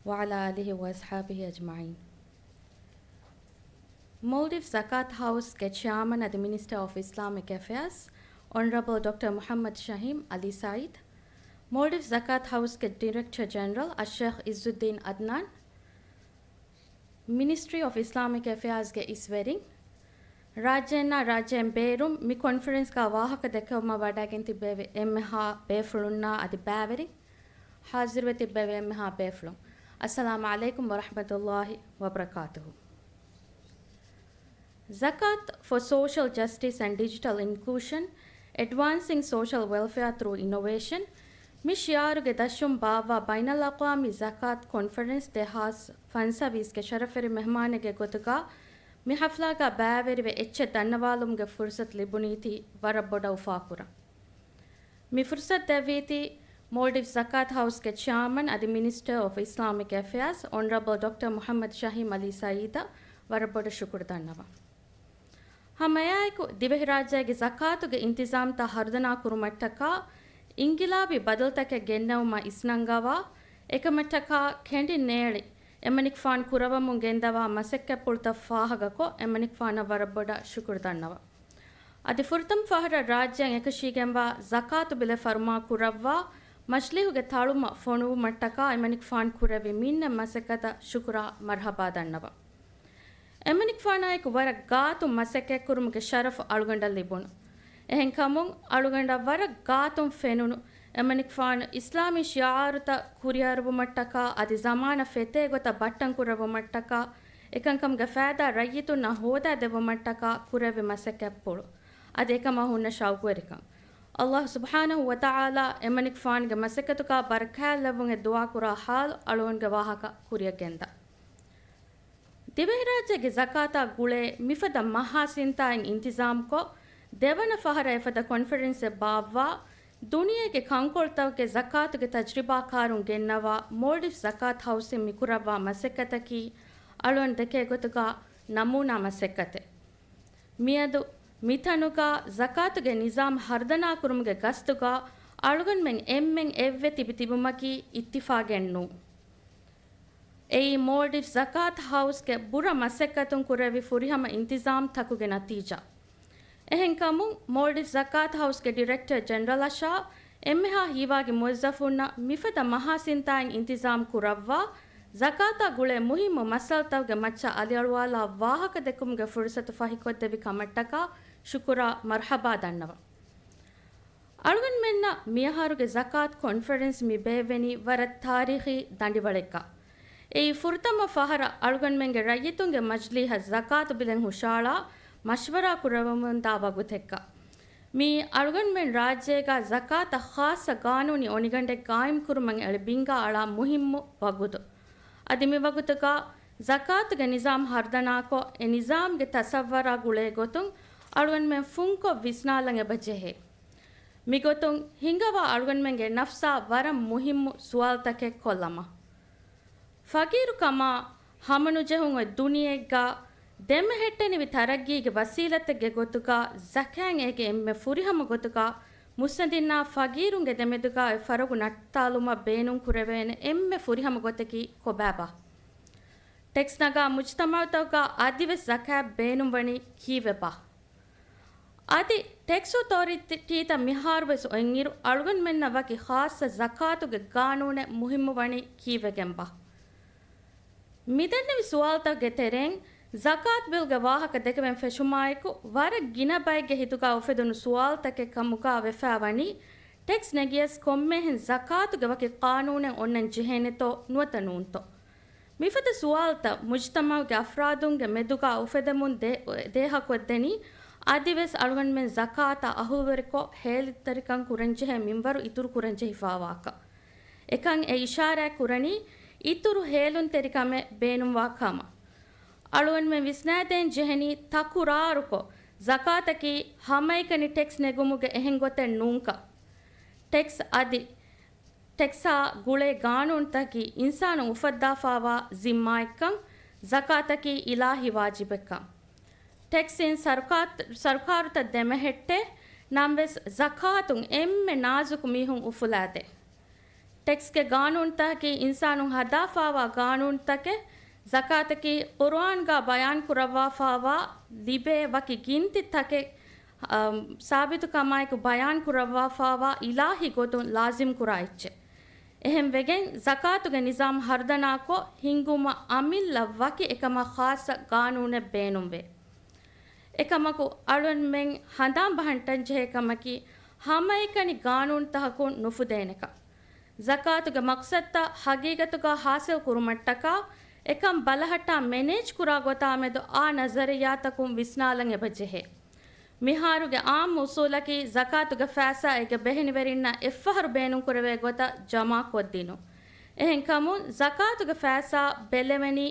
وعلى آله وأصحابه أجمعين. މޯލްޑިވްސް ޒަކާތު ހައުސްގެ ޗެއާމަން އަދި މިނިސްޓަރ އޮފް އިސްލާމިކް އެފެއާޒް، އޮނަރަބަލް ޑޮކްޓަރ މުޙައްމަދު ޝަހީމް ޢަލީ ސަޢީދު، މޯލްޑިވްސް ޒަކާތު ހައުސްގެ ޑިރެކްޓަރ ޖެނެރަލް އައްޝޭޚް އިއްޒުއްދީން ޢަދްނާން، މިނިސްޓްރީ އޮފް އިސްލާމިކް އެފެއާޒްގެ އިސްވެރިން، ރާއްޖޭންނާ ރާއްޖޭން ބޭރުން މި ކޮންފަރެންސްގަ ވާހަކަ ދެއްކެވުމަށް ވަޑައިގެން ތިއްބެވި އެންމެހާ ބޭފުޅުންނާ އަދި ބައިވެރިން، ޙާޟިރުވެ ތިއްބެވި އެންމެހާ ބޭފުޅުން، އައްސަލާމު ޢަލައިކުމް ވަރަޙްމަތުﷲި ވަބަރަކާތުހު. Zakat for social justice and digital inclusion, advancing social welfare through innovation، މި ޝިޢާރުގެ ދަށުން ބާއްވާ ބައިނަލްއަޤްވާމީ ޒަކާތު ކޮންފަރެންސް ދެހާސް ފަންސަވީސްގެ ޝަރަފުވެރި މެހެމާނެއްގެ ގޮތުގަ މި ޙަފްލާގަ ބައިވެރިވެ އެއްޗެއް ދަންނަވާލުމުގެ ފުރުޞަތު ލިބުނީތީ ވަރަށް ބޮޑަށް އުފާކުރަން. މި ފުރުޞަތު ދެއްވީތީ މޯލްޑިވްސް ޒަކާތު ހައުސްގެ ޗެއާމަން އަދި މިނިސްޓަރ އޮފް އިސްލާމިކް އެފެއާޒް އޮނަރަބަލް ޑޮކްޓަރ މުޙައްމަދު ޝަހީމް ޢަލީ ސަޢީދަށް ވަރަށް ބޮޑަށް ޝުކުރު ދަންނަވަން. ހަމައެއާއެކު، ދިވެހިރާއްޖޭގެ ޒަކާތުގެ އިންތިޒާމްތައް ހަރުދަނާ ކުރުމަށްޓަކާ، އިންގިލާބީ ބަދަލުތަކެއް ގެންނެވުމަށް އިސްނަންގަވާ، އެކަމަށްޓަކާ ކެނޑިން ނޭޅި، އެމަނިކުފާނު ކުރައްވަމުން ގެންދަވާ މަސައްކަތްޕުޅުތައް ފާހަގަކޮށް، އެމަނިކުފާނަށް ވަރަށް ބޮޑަށް ޝުކުރު ދަންނަވަން. އަދި ފުރަތަމަ ފަހަރަށް ރާއްޖެއަށް އެކަށީގެންވާ ޒަކާތު ބިލެއް ފަރުމާ ކުރައްވާ، މަޖިލީހުގެ ތަޅުމަށް ފޮނުވުމަށްޓަކާ އެމަނިކުފާނު ކުރެއްވި މިންނަ މަސައްކަތަށް ޝުކުރާ މަރްޙަބާ ދަންނަވަން. އެމަނިކުފާނާއެކު ވަރަށް ގާތުން މަސައްކަތްކުރުމުގެ ޝަރަފު އަޅުގަނޑަށް ލިބުނު. އެހެންކަމުން އަޅުގަނޑަށް ވަރަށް ގާތުން ފެނުނު އެމަނިކުފާނު އިސްލާމީ ޝިޢާރުތައް ކުރިއަރުވުމަށްޓަކާ އަދި ޒަމާނަށް ފެތޭ ގޮތަށް ބައްޓަން ކުރެއްވުމަށްޓަކާ އެކަންކަމުގެ ފައިދާ ރައްޔިތުންނަށް ހޯދާ ދެއްވުމަށްޓަކާ ކުރެއްވި މަސައްކަތްޕުޅު. އަދި އެކަމާ ހުންނަ ޝައުގުވެރިކަން. އައްލާހު ސުބްޙާނަހު ވަތަޢާލާ އެމަނިކުފާނުގެ މަސައްކަތުގާ ބަރަކާތްލެއްވުން އެ ދުޢާ ކުރާ ހާލު އަޅުގަނޑުގެ ވާހަކަ ކުރިއަށް ގެންދާ. ދިވެހިރާއްޖޭގެ ޒަކާތާ ގުޅޭ މިފަދަ މަހާސިންތާއިން އިންތިޒާމްކޮށް، ދެވަނަ ފަހަރަށް އެފަދަ ކޮންފަރެންސެއް ބާއްވާ، ދުނިޔޭގެ ކަންކޮޅުތަކުގެ ޒަކާތުގެ ތަޖްރިބާކާރުން ގެންނަވާ މޯލްޑިވްސް ޒަކާތް ހައުސްއިން މިކުރައްވާ މަސައްކަތަކީ، އަޅުގަނޑު ދެކޭ ގޮތުގާ ނަމޫނާ މަސައްކަތެއް. މިއަދު މިތަނުގާ ޒަކާތުގެ ނިޒާމް ހަރުދަނާކުރުމުގެ ގަސްތުގާ އަޅުގަނޑުމެން އެންމެން އެއްވެ ތިބި ތިބުމަކީ އިއްތިފާގެއް ނޫން. އެއީ މޯލްޑިވްސް ޒަކާތް ހައުސްގެ ބުރަ މަސައްކަތުން ކުރެއްވި ފުރިހަމަ އިންތިޒާމްތަކުގެ ނަތީޖާ. އެހެންކަމުން މޯލްޑިވްސް ޒަކާތް ހައުސްގެ ޑިރެކްޓަރ ޖެނެރަލް އަށާ އެންމެހާ ހީވާގި މުވައްޒަފުންނަށް މިފަދަ މަހާސިންތާއިން އިންތިޒާމް ކުރައްވާ، ޒަކާތާ ގުޅޭ މުހިއްމު މައްސަލަތަކުގެ މައްޗަށް އަލިއަޅުވާލާ ވާހަކަ ދެއްކުމުގެ ފުރުސަތު ފަހިކޮށްދެއްވި ކަމަށްޓަކާ ޝުކުރާ މަރްޙަބާ ދަންނަވަން. އަޅުގަނޑުމެންނަށް މިއަހަރުގެ ޒަކާތް ކޮންފަރެންސް މި ބޭއްވެނީ ވަރަށް ތާރީޚީ ދަނޑިވަޅެއްގަ. އެއީ ފުރަތަމަ ފަހަރަށް އަޅުގަނޑުމެންގެ ރައްޔިތުންގެ މަޖިލީހަށް ޒަކާތު ބިލެއް ހުށައަޅާ މަޝްވަރާ ކުރެވެމުންދާ ވަގުތެއްގަ. މިއީ އަޅުގަނޑުމެން ރާއްޖޭގަ ޒަކާތަށް ޚާއްޞަ ގާނޫނީ އޮނިގަނޑެއް ގާއިމްކުރުމަށް އެޅި ބިންގާ އަޅާ މުހިއްމު ވަގުތު. އަދި މި ވަގުތުގަ ޒަކާތުގެ ނިޒާމް ހަރުދަނާކޮށް، އެ ނިޒާމްގެ ތަސައްވަރާ ގުޅޭ ގޮތުން އަޅުގަނޑުމެން ފުންކޮށް ވިސްނާލަން އެބަ ޖެހޭ. މިގޮތުން ހިނގަވާ އަޅުގަނޑުމެންގެ ނަފްސާ ވަރަށް މުހިއްމު ސުވާލުތަކެއް ކޮށްލަމާ. ފަގީރުކަމާ ހަމަނުޖެހުން އޮތް ދުނިޔެއެއްގަ ދެމެހެއްޓެނިވި ތަރައްގީގެ ވަސީލަތެއްގެ ގޮތުގަ ޒަކާތް އޭގެ އެންމެ ފުރިހަމަ ގޮތުގަ މުއްސަނދިންނާ ފަގީރުންގެ ދެމެދުގަ އޮތް ފަރަގު ނައްތާލުމަށް ބޭނުން ކުރެވޭނެ އެންމެ ފުރިހަމަ ގޮތަކީ ކޮބާބާ؟ ޓެކްސް ނަގާ މުޖުތަމައުތަކުގަ އަދިވެސް ޒަކާތް ބޭނުންވަނީ ކީއްވެބާ؟ އަދި ޓެކްސް އޮތޯރިޓީތައް މިހާރުވެސް އޮތްއިރު އަޅުގަނޑުމެންނަށް ވަކި ޚާއްޞަ ޒަކާތުގެ ގާނޫނެއް މުހިއްމުވަނީ ކީއްވެގެންބާ؟ މިދެންނެވި ސުވާލުތަކުގެ ތެރެއިން ޒަކާތް ބިލްގެ ވާހަކަ ދެކެވެން ފެށުމާއެކު، ވަރަށް ގިނަ ބައެއްގެ ހިތުގަ އުފެދުނު ސުވާލުތަކެއް ކަމުގަ ވެފައިވަނީ، ޓެކްސް ނެގިޔަސް ކޮންމެހެން ޒަކާތުގެ ވަކި ޤާނޫނެއް އޮންނަން ޖެހޭނެތޯ ނުވަތަ ނޫންތޯ؟ މިފަދަ ސުވާލުތައް މުޖުތަމައުގެ އަފްރާދުންގެ މެދުގަ އުފެދެމުން ދޭ-، ދޭހަކޮށްދެނީ، އަދިވެސް އަޅުގަނޑުމެން ޒަކާތަށް އަހުލުވެރިކޮށް، ހޭލުންތެރިކަން ކުރަންޖެހޭ މިންވަރު އިތުރު ކުރަންޖެހިފައިވާކަން. އެކަން އެ އިޝާރާތް ކުރަނީ، އިތުރު ހޭލުންތެރިކަމެއް ބޭނުންވާ ކަމަށް. އަޅުގަނޑުމެން ވިސްނާދޭން ޖެހެނީ، ތަކުރާރުކޮށް، ޒަކާތަކީ ހަމައެކަނި ޓެކްސް ނެގުމުގެ އެހެން ގޮތެއް ނޫންކަން. ޓެކްސް އަދި ޓެކްސްއާ ގުޅޭ ގާނޫނުތަކީ އިންސާނުން އުފައްދާފައިވާ ޒިންމާއެއްކަން، ޒަކާތަކީ އިލާހީ ވާޖިބެއްކަން. ޓެކްސްއިން ސަރުކާ-، ސަރުކާރުތައް ދެމެހެއްޓޭ، ނަމަވެސް ޒަކާތުން އެންމެ ނާޒުކު މީހުން އުފުލާދޭ. ޓެކްސްގެ ގާނޫނުތަކަކީ އިންސާނުން ހަދާފައިވާ ގާނޫނުތަކެއް، ޒަކާތަކީ ޤުރުއާންގާ ބަޔާންކުރައްވާފައިވާ ލިބޭ ވަކި ގިންތި ތަކެއް، އަ، ސާބިތުކަމާއެކު ބަޔާންކުރައްވާފައިވާ އިލާހީ ގޮތުން ލާޒިމްކުރާ އެއްޗެއް. އެހެންވެގެން، ޒަކާތުގެ ނިޒާމް ހަރުދަނާކޮށް ހިންގުމަށް އަމިއްލަ ވަކި އެކަމަށް ޚާއްޞަ ގާނޫނެއް ބޭނުންވޭ. އެކަމަކު، އަޅުގަނޑުމެން ހަނދާން ބަހަންޓަން ޖެހޭ ކަމަކީ، ހަމައެކަނި ގާނޫނުތަކަކުން ނުފުދޭނެކަން. ޒަކާތުގެ މަޤްޞަދުތައް ހަގީގަތުގަ ހާސިލް ކުރުމަށްޓަކާ، އެކަން ބަލަހައްޓާ މެނޭޖް ކުރާ ގޮތާމެދު އާ ނަޒަރިއްޔާތަކުން ވިސްނާލަން އެބަ ޖެހޭ. މިހާރުގެ އާއްމު އުސޫލަކީ، ޒަކާތުގެ ފައިސާ އޭގެ ބެހެނިވެރިންނަށް އެއްފަހަރު ބޭނުންކުރެވޭ ގޮތަށް ޖަމާކޮށްދިނުން. އެހެންކަމުން، ޒަކާތުގެ ފައިސާ ބެލެވެނީ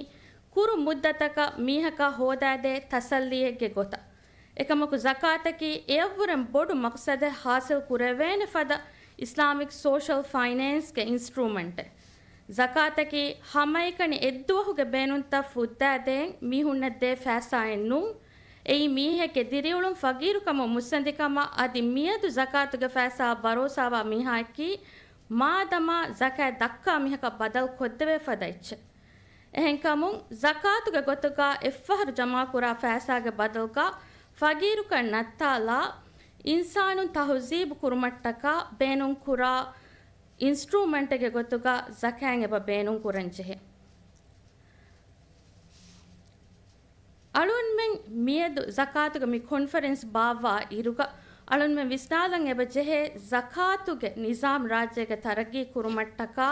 ކުރު މުއްދަތަކަށް މީހަކަށް ހޯދާދޭ ތަސައްލީއެއްގެ ގޮތަށް. އެކަމަކު، ޒަކާތަކީ އެއަށްވުރެން ބޮޑު މަޤްޞަދެއް ހާސިލް ކުރެވޭނެ ފަދަ އިސްލާމިކް ސޯޝަލް ފައިނޭންސްގެ އިންސްޓްރޫމަންޓެއް. ޒަކާތަކީ ހަމައެކަނި އެއްދުވަހުގެ ބޭނުންތައް ފުއްދާދޭން މީހުންނަށް ދޭ ފައިސާއެއް ނޫން. އެއީ މީހެއްގެ ދިރިއުޅުން ފަގީރުކަމުން މުއްސަނދިކަމަށް އަދި މިއަދު ޒަކާތުގެ ފައިސާއަށް ބަރޯސާވާ މީހާއަކީ މާދަމާ ޒަކާތް ދައްކާ މީހަކަށް ބަދަލު ކޮށްދެވޭ ފަދަ އެއްޗެއް. އެހެންކަމުން، ޒަކާތުގެ ގޮތުގަ އެއްފަހަރު ޖަމާކުރާ ފައިސާގެ ބަދަލުގަ ފަގީރުކަން ނައްތާލާ، އިންސާނުން ތަހުޒީބު ކުރުމަށްޓަކާ ބޭނުންކުރާ އިންސްޓްރޫމަންޓެއްގެ ގޮތުގަ ޒަކާތް އެބަ ބޭނުން ކުރަން ޖެހޭ. އަޅުގަނޑުމެން މިއަދު ޒަކާތުގެ މި ކޮންފަރެންސް ބާއްވާ އިރުގަ، އަޅުންމެން ވިސްނާލަން އެބަ ޖެހޭ، ޒަކާތުގެ ނިޒާމް ރާއްޖޭގަ ތަރައްގީ ކުރުމަށްޓަކާ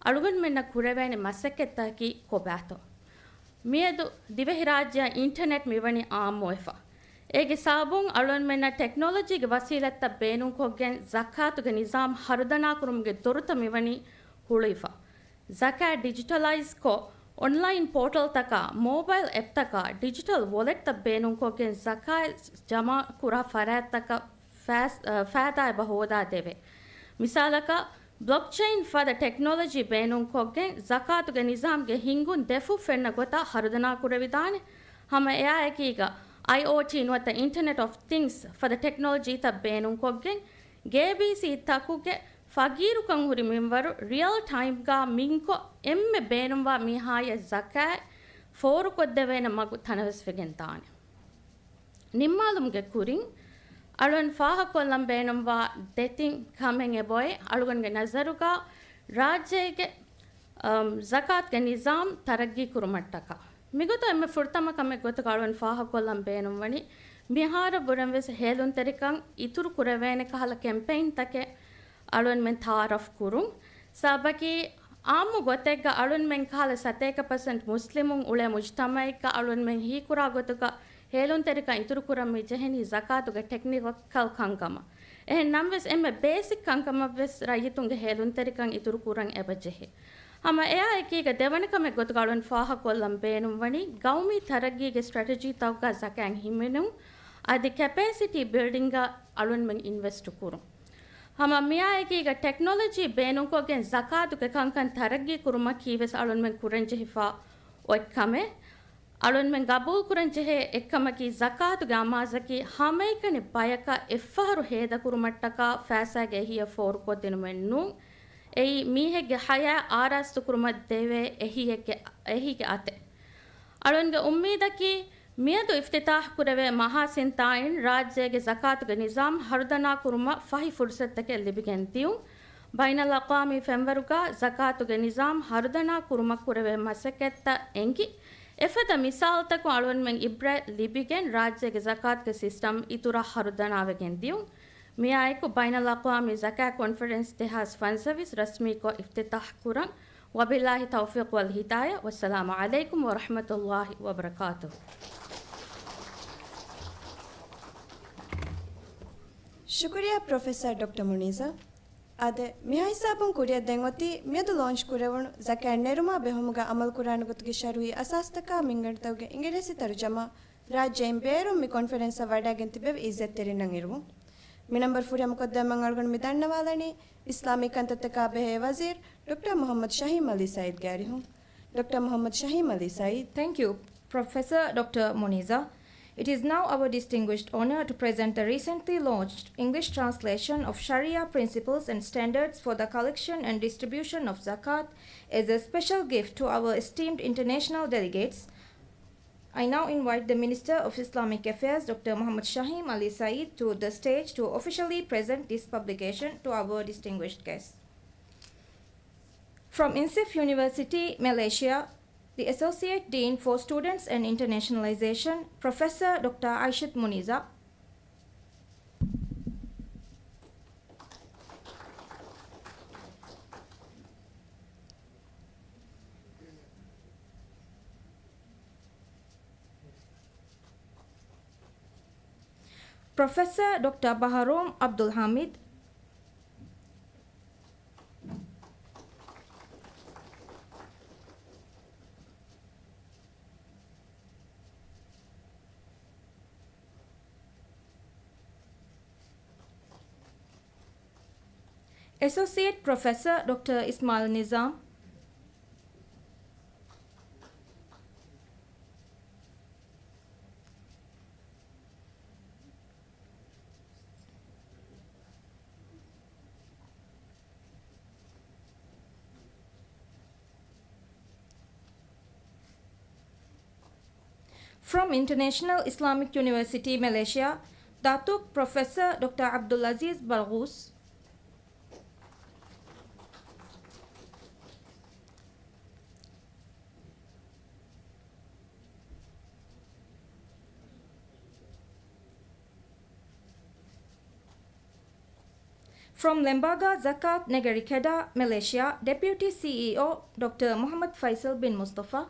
އަޅުގަނޑުމެންނަށް ކުރެވޭނެ މަސައްކަތްތަކަކީ ކޮބާތޯ؟ މިއަދު ދިވެހިރާއްޖެއަށް އިންޓަނެޓް މިވަނީ އާއްމުވެފަ. އޭގެ ސަބަބުން އަޅުންމެންނަށް ޓެކްނޮލޮޖީގެ ވަސީލަތްތައް ބޭނުންކޮށްގެން ޒަކާތުގެ ނިޒާމް ހަރުދަނާކުރުމުގެ ދޮރުތައް މިވަނީ ހުޅުވިފަ. ޒަކާތް ޑިޖިޓަލައިޒްކޮށް، އޮންލައިން ޕޯޓަލްތަކާ، މޯބައިލް އެޕްތަކާ، ޑިޖިޓަލް ވޮލެޓްތައް ބޭނުންކޮށްގެން ޒަކާތް ޖަމާކުރާ ފަރާތްތަކަށް ފައިސް-، އަ، ފައިދާ އެބަ ހޯދާ ދެވޭ. މިސާލަކަށް، ބްލޮކްޗެއިން ފަދަ ޓެކްނޮލޮޖީ ބޭނުންކޮށްގެން ޒަކާތުގެ ނިޒާމްގެ ހިންގުން ދެފުށް ފެންނަ ގޮތަށް ހަރުދަނާ ކުރެވިދާނެ. ހަމަ އެއާއެކީގަ، އައިއޯޓީ ނުވަތަ އިންޓަނެޓް އޮފް ތިންގްސް ފަދަ ޓެކްނޮލޮޖީތައް ބޭނުންކޮށްގެން، ގޭބީސީ ތަކުގެ ފަގީރުކަން ހުރި މިންވަރު ރިއަލް ޓައިމްގަ މިންކޮށް، އެންމެ ބޭނުންވާ މީހާޔަށް ޒަކާތް ފޯރުކޮށްދެވޭނެ މަގު ތަނަވަސްވެގެން ދާނެ. ނިންމާލުމުގެ ކުރިން، އަޅުން ފާހަގަކޮށްލަން ބޭނުންވާ ދެތިން ކަމެއް އެބައޮތް، އަޅުގަނޑުގެ ނަޒަރުގަ ރާއްޖޭގެ، އަމް، ޒަކާތްގެ ނިޒާމް ތަރައްގީ ކުރުމަށްޓަކާ. މިގޮތަށް އެންމެ ފުރަތަމަ ކަމެއް ގޮތަކަށް އަޅުން ފާހަގަކޮށްލަން ބޭނުންވަނީ، މިހާރަށް ވުރެން ވެސް ހޭލުންތެރިކަން އިތުރު ކުރެވޭނެ ކަހަލަ ކެމްޕެއިންތަކެއް އަޅުންމެން ތައާރަފް ކުރުން. ސަބަބަކީ، އާއްމު ގޮތެއްގަ އަޅުންމެން ކަހަލަ ސަތޭކަ ޕަސެންޓް މުސްލިމުން އުޅޭ މުޖްތަމައެއްގަ އަޅުންމެން ހީކުރާ ގޮތުގަ ހޭލުންތެރިކަން އިތުރުކުރަން މި ޖެހެނީ ޒަކާތުގެ ޓެކްނިކަލް ކަންކަމަށް. އެހެން ނަމަވެސް، އެންމެ ބޭސިކް ކަންކަމަށްވެސް ރައްޔިތުންގެ ހޭލުންތެރިކަން އިތުރުކުރަން އެބަ ޖެހޭ. ހަމަ އެއާ އެކީގަ ދެވަނަ ކަމެއް ގޮތުގަ އަޅުން ފާހަގަކޮށްލަން ބޭނުންވަނީ، ގައުމީ ތަރައްގީގެ ސްޓްރެޓެޖީތަކުގަ ޒަކާތް ހިމެނުން، އަދި ކެޕޭސިޓީ ބިލްޑިންގަ އަޅުންމެން އިންވެސްޓު ކުރުން. ހަމަ މިއާއެކީގަ ޓެކްނޮލޮޖީ ބޭނުންކޮށްގެން ޒަކާތުގެ ކަންކަން ތަރައްގީ ކުރުމަކީ ވެސް އަޅުންމެން ކުރަންޖެހިފަ އޮތް ކަމެއް. އަޅުންމެން ގަބޫލުކުރަންޖެހޭ އެއްކަމަކީ، ޒަކާތުގެ އަމާޒަކީ ހަމައެކަނި ބަޔަކަށް އެއްފަހަރު ހޭދަކުރުމަށްޓަކާ ފައިސާގެ އެހީއަށް ފޯރުކޮށްދިނުމެއް ނޫން. އެއީ މީހެއްގެ ޙަޔާތް އާރާސްތުކުރުމަށް ދެވޭ އެހީއެއްގެ، އެހީގެ އަތެއް. އަޅުންގެ އުއްމީދަކީ، މިއަދު އިފްތިތާޙް ކުރެވޭ މަހާސިން ތާއިން ރާއްޖޭގެ ޒަކާތުގެ ނިޒާމް ހަރުދަނާ ކުރުމަށް ފަހި ފުރުސަތުތަކެއް ލިބިގެން ދިޔުން. ބައިނަލްއަޤްވާމީ ފެންވަރުގަ ޒަކާތުގެ ނިޒާމް ހަރުދަނާ ކުރުމަށް ކުރެވޭ މަސައްކަތްތައް އެނގި، އެފަދަ މިސާލުތަކުން އަޅުންމެން އިބްރަތް ލިބިގެން ރާއްޖޭގެ ޒަކާތުގެ ސިސްޓަމް އިތުރަށް ހަރުދަނާވެގެން ދިޔުން. މިއާއެކު ބައިނަލްއަޤްވާމީ ޒަކާތް ކޮންފަރެންސް ދެހާސް ފަންސަވީސް ރަސްމީކޮށް އިފްތިތާޙް ކުރަން. وبالله التوفيق والهداية، والسلام عليكم ورحمة الله وبركاته. ޝުކުރިއްޔާ ޕްރޮފެސަރ ޑޮކްޓަރ މުނީޒާ. އާދެ، މިހާ ހިސާބުން ކުރިއަށް ދެން އޮތީ މިއަދު ލޯންޗް ކުރެވުނު ޒަކާތް ނެރުމާ ބެހުމުގަ އަމަލު ކުރާނެ ގޮތުގެ ޝަރުއީ އަސާސްތަކާ މިންގަނޑުތަކުގެ އިނގިރޭސި ތަރުޖަމާ. ރާއްޖެއިން ބޭރުން މި ކޮންފަރެންސަށް ވަޑައިގެން ތިބެވި އިއްޒަތްތެރިންނަށް އިރުވުން. މި ނަންބަރު ފުރިހަމަ ކޮށްދެއްވަމުން އަޅުގަނޑު މި ދަންނަވާލަނީ އިސްލާމީ ކަންތައްތަކާ ބެހޭ ވަޒީރު ޑޮކްޓަރ މުޙައްމަދު ޝަހީމް ޢަލީ ސަޢީދުގެ އަރިހުން. ޑޮކްޓަރ މުޙައްމަދު ޝަހީމް ޢަލީ ސަޢީދު. Thank you, Professor Doctor Muniza. It is now our distinguished honor to present the recently launched English translation of Sharia Principles and Standards for the Collection and Distribution of Zakat as a special gift to our esteemed international delegates. I now invite the Minister of Islamic Affairs, Doctor Muhammad Shahim Ali Saeed, to the stage to officially present this publication to our distinguished guests. From INSIF University, Malaysia, the Associate Dean for Students and Internationalization, Professor Doctor Aishat Muniza. Professor Doctor Baharum Abdul Hamid. Associate Professor Doctor Ismail Nizam. From International Islamic University, Malaysia, Datuk Professor Doctor Abdul Aziz Barghous. From Lembaga Zakat Negeri Kedah, Malaysia, Deputy C E O, Doctor Muhammad Faisal bin Mustafa.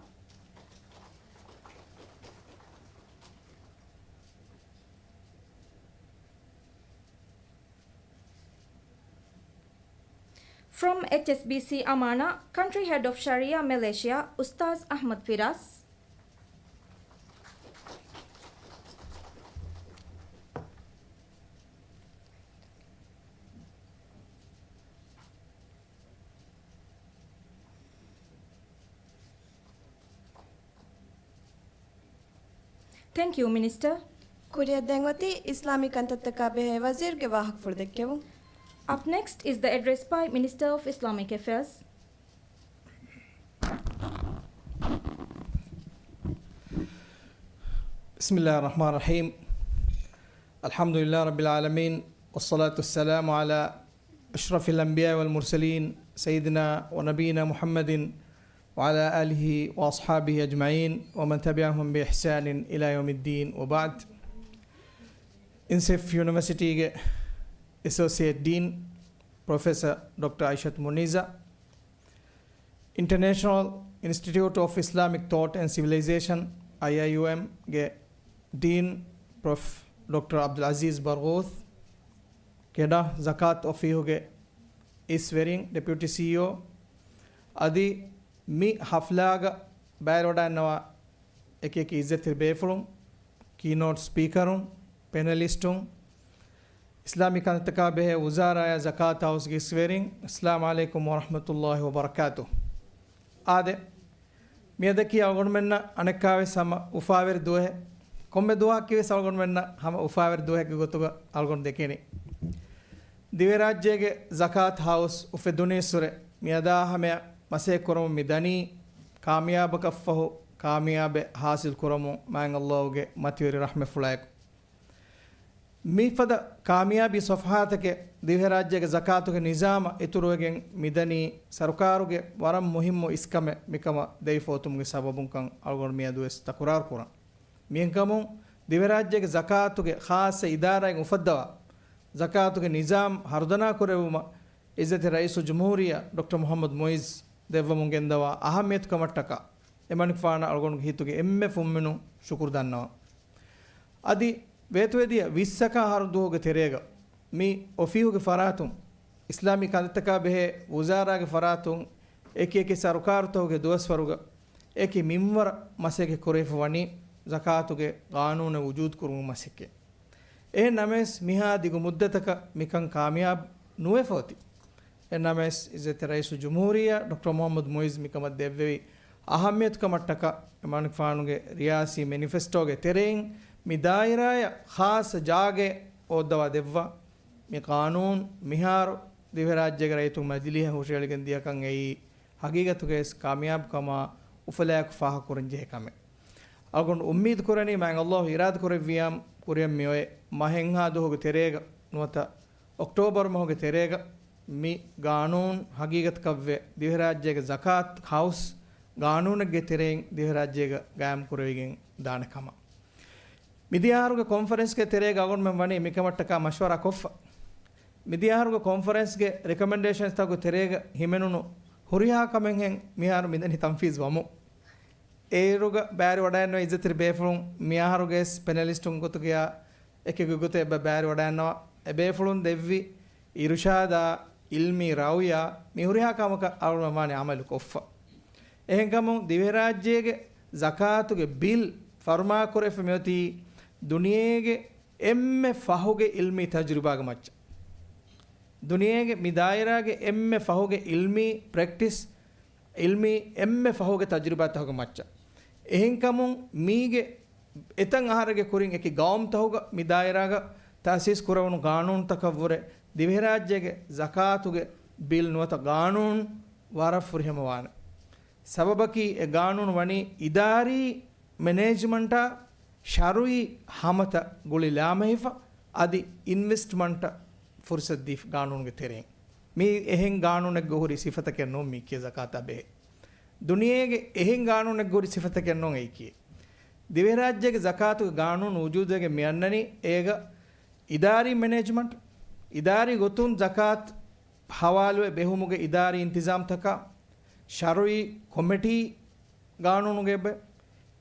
From H S B C Amana, Country Head of Sharia Malaysia, Ustaz Ahmad Firas. Thank you, Minister. ކުރިއަށް ދެން އޮތީ އިސްލާމީ ކަންތައްތަކާ ބެހޭ ވަޒީރުގެ ވާހަކަފުޅު ދެއްކެވުން. Up next is the address by Minister of Islamic Affairs. بسم الله الرحمن الرحيم. الحمد لله رب العالمين، والصلاة والسلام على أشرف الأنبياء والمرسلين سيدنا ونبينا محمد وعلى آله وأصحابه أجمعين ومن تبعهم بإحسان إلى يوم الدين وبعد. އިންސެފް ޔުނިވަރސިޓީގެ އެސޯސިއޭޓް ޑީން ޕްރޮފެސަރ ޑޮކްޓަރ އައިޝަތު މުނީޒާ، އިންޓަރނޭޝަނަލް އިންސްޓިޓިއުޓް އޮފް އިސްލާމިކް ތޯޓް އެންޑް ސިވިލައިޒޭޝަން، އައިއައިއުއެމް، ގެ ޑީން ޕްރޮފް. ޑޮކްޓަރ ޢަބްދުލް ޢަޒީޒް ބަރްޣޫޘް، ކެޑާ ޒަކާތް އޮފީހުގެ އިސްވެރިން، ޑެޕިއުޓީ ސީއީއޯ، އަދި މި ހަފްލާގަ ބައިވެރިވަޑައިގަންނަވާ އެކި އެކި އިއްޒަތްތެރި ބޭފުޅުން، ކީނޯޓް ސްޕީކަރުން، ޕެނެލިސްޓުން، އިސްލާމީ ކަންތައްތަކާ ބެހޭ ވުޒާރާއާ ޒަކާތް ހައުސްގެ އިސްވެރިން، އައްސަލާމު ޢަލައިކުމް ވަރަޙްމަތުﷲި ވަބަރަކާތުހު. އާދެ، މިއަދަކީ އަޅުގަނޑުމެންނަށް އަނެއްކާވެސް ހަމަ އުފާވެރި ދުވަހެއް. ކޮންމެ ދުވަހަކީވެސް އަޅުގަނޑުމެންނަށް ހަމަ އުފާވެރި ދުވަހެއްގެ ގޮތުގަ އަޅުގަނޑު ދެކެނީ. ދިވެހިރާއްޖޭގެ ޒަކާތް ހައުސް އުފެދުނީއްސުރެ މިއަދާ ހަމަޔަށް މަސައްކަތް ކުރަމުން މި ދަނީ، ކާމިޔާބަކަށްފަހު ކާމިޔާބެއް ހާސިލް ކުރަމުން މާތް ﷲ ގެ މަތިވެރި ރަޙްމަތްފުޅާއެކު. މިފަދަ ކާމިޔާބީ ޞަފްޙާތަކެއް ދިވެހިރާއްޖޭގެ ޒަކާތުގެ ނިޒާމަށް އިތުރުވެގެން މިދަނީ، ސަރުކާރުގެ ވަރަށް މުހިއްމު އިސްކަމެއް މިކަމަށް ދެވިފަ އޮތުމުގެ ސަބަބުންކަން އަޅުގަނޑު މިއަދުވެސް ތަކުރާރު ކުރަން. މިއެހެންކަމުން، ދިވެހިރާއްޖޭގެ ޒަކާތުގެ ޚާއްޞަ އިދާރާއިން އުފައްދަވާ، ޒަކާތުގެ ނިޒާމް ހަރުދަނާ ކުރެއްވުމަށް އިއްޒަތްތެރި ރައީސުލްޖުމްހޫރިއްޔާ ޑޮކްޓަރ މުޙައްމަދު މުޢިއްޒު ދެއްވަމުން ގެންދަވާ އަހައްމިޔަތުކަމަށްޓަކާ، އެމަނިކުފާނަށް އަޅުގަނޑުގެ ހިތުގެ އެންމެ ފުންމިނުން ޝުކުރު ދަންނަވަން. އަދި ވޭތުވެދިޔަ ވިއްސަކާ އަހަރު ދުވަހުގެ ތެރޭގަ މި އޮފީހުގެ ފަރާތުން، އިސްލާމީ ކަންތައްތަކާ ބެހޭ ވުޒާރާގެ ފަރާތުން، އެކި އެކި ސަރުކާރުތަކުގެ ދުވަސްވަރުގަ އެކި މިންވަރަށް މަސައްކަތް ކުރެވިފަ ވަނީ، ޒަކާތުގެ ގާނޫނެއް ވުޖޫދު ކުރުމުގެ މަސައްކަތް. އެހެން ނަމަވެސް، މިހާ ދިގު މުއްދަތަކަށް މިކަން ކާމިޔާބު ނުވެފަ އޮތީ. އެހެން ނަމަވެސް، އިއްޒަތްތެރި ރައީސުލްޖުމްހޫރިއްޔާ ޑޮކްޓަރ މުޙައްމަދު މުޢިއްޒު މިކަމަށް ދެއްވެވި އަހައްމިޔަތުކަމަށްޓަކާ، އެމަނިކުފާނުގެ ރިޔާސީ މެނިފެސްޓޯގެ ތެރެއިން މި ދާއިރާއަށް ޚާއްޞަ ޖާގައެއް ހޯއްދަވާ ދެއްވާ. މި ޤާނޫނު މިހާރު ދިވެހިރާއްޖޭގެ ރައްޔިތުން މަޖިލީހަށް ހުށައެޅިގެން ދިޔަކަން އެއީ، ހަގީގަތުގައިވެސް ކާމިޔާބުކަމާ އުފަލާއެކު ފާހަގަކުރަންޖެހޭ ކަމެއް. އަޅުގަނޑު އުއްމީދު ކުރަނީ، މާތް ﷲ އިރާދަކުރެއްވިއާމް، ކުރިއަށް މިއޮތް މަހެއްހާ ދުވަހުގެ ތެރޭގަ ނުވަތަ އޮކްޓޯބަރު މަހުގެ ތެރޭގަ މި ގާނޫނު ހަގީގަތަކަށްވެ، ދިވެހިރާއްޖޭގެ ޒަކާތް ހައުސް ގާނޫނެއްގެ ތެރެއިން ދިވެހިރާއްޖޭގަ ގާއިމް ކުރެވިގެން ދާނެ ކަމަށް. މިދިޔަ އަހަރުގެ ކޮންފަރެންސްގެ ތެރޭގަ އަޅުގަނޑުމެން ވަނީ މިކަމަށްޓަކާ މަޝްވަރާ ކޮށްފަ. މިދިޔަ އަހަރުގެ ކޮންފަރެންސްގެ ރެކޮމެންޑޭޝަންސްތަކުގެ ތެރޭގަ ހިމެނުނު ހުރިހާ ކަމެއްހެން މިހާރު މިދަނީ ތަންފީޒް ވަމުން. އޭރުގަ ބައިވެރިވަޑައިގަންނަވާ އިއްޒަތްތެރި ބޭފުޅުން މިއަހަރުގެ ވެސް ޕެނެލިސްޓުން ގޮތުގައި އެކެއްގެ ގޮތެއް ބަ-، ބައިވެރިވަޑައިގަންނަވާ. އެ ބޭފުޅުން ދެއްވި އިރުޝާދާ، އިލްމީ ރައުޔާ، މި ހުރިހާ ކަމަކަށް އަޅުގަނޑު ވާނެ އަމަލު ކޮށްފަ. އެހެންކަމުން ދިވެހިރާއްޖޭގެ ޒަކާތުގެ ބިލް ފަރުމާކުރެވިފަ މިއޮތީ ދުނިޔޭގެ އެންމެ ފަހުގެ އިލްމީ ތަޖުރިބާގެ މައްޗަށް. ދުނިޔޭގެ މި ދާއިރާގެ އެންމެ ފަހުގެ އިލްމީ ޕްރެކްޓިސް، އިލްމީ އެންމެ ފަހުގެ ތަޖުރިބާތަކުގެ މައްޗަށް. އެހެންކަމުން މީގެ އެތައް އަހަރެއްގެ ކުރިން އެކި ގައުމުތަކުގަ މި ދާއިރާގަ ތައުސީސް ކުރެވުނު ގާނޫނުތަކަށްވުރެ ދިވެހިރާއްޖޭގެ ޒަކާތުގެ ބިލް ނުވަތަ ގާނޫނު ވަރަށް ފުރިހަމަވާނެ. ސަބަބަކީ އެ ގާނޫނު ވަނީ އިދާރީ މެނޭޖްމަންޓާ ޝަރުއީ ހަމަތައް ގުޅި ލާމެހިފަ، އަދި އިންވެސްޓްމަންޓަށް ފުރުސަތު ދީފަ ގާނޫނުގެ ތެރެއިން. މީ އެހެން ގާނޫނެއްގަ ހުރި ސިފަތަކެއް ނޫން މީކީ ޒަކާތާ ބެހޭ. ދުނިޔޭގެ އެހެން ގާނޫނެއްގަ ހުރި ސިފަތަކެއް ނޫން އެއީކީ. ދިވެހިރާއްޖޭގެ ޒަކާތުގެ ގާނޫނު ވުޖޫދުވެގެން މިއަންނަނީ އޭގަ އިދާރީ މެނޭޖްމަންޓް، އިދާރީ ގޮތުން ޒަކާތް ހަވާލުވެ ބެހުމުގެ އިދާރީ އިންތިޒާމްތަކާ، ޝަރުއީ ކޮމިޓީ ގާނޫނުގެ އެބަ،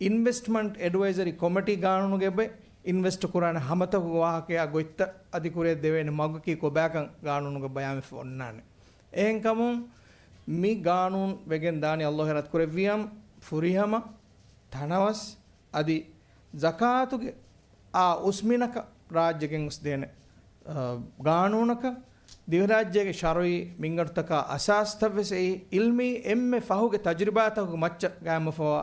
އިންވެސްޓްމަންޓް އެޑްވައިޒަރީ ކޮމިޓީ ގާނޫނުގެ އެބަ، އިންވެސްޓް ކުރާނެ ހަމަތަކުގެ ވާހަކަޔާ ގޮތްތައް އަދި ކުރިއަށް ދެވޭނެ މަގަކީ ކޮބާކަން ގާނޫނުގަ ބަޔާންވެފަ އޮންނާނެ. އެހެންކަމުން މި ގާނޫނު ވެގެން ދާނީ އައްލާހު އިރާދަ ކުރެއްވިއްޔާ ފުރިހަމަ ތަނަވަސް އަދި ޒަކާތުގެ އާ އުސްމިނަކަށް ރާއްޖޭގެން އުސްދޭނެ، އާ، ގާނޫނަކަށް ދިވެހިރާއްޖޭގެ ޝަރުއީ މިންގަނޑުތަކާ އަސާސްތައްވެސް އެއީ، އިލްމީ އެންމެ ފަހުގެ ތަޖުރިބާތަކުގެ މައްޗަށް ގާއިމްވެފަވާ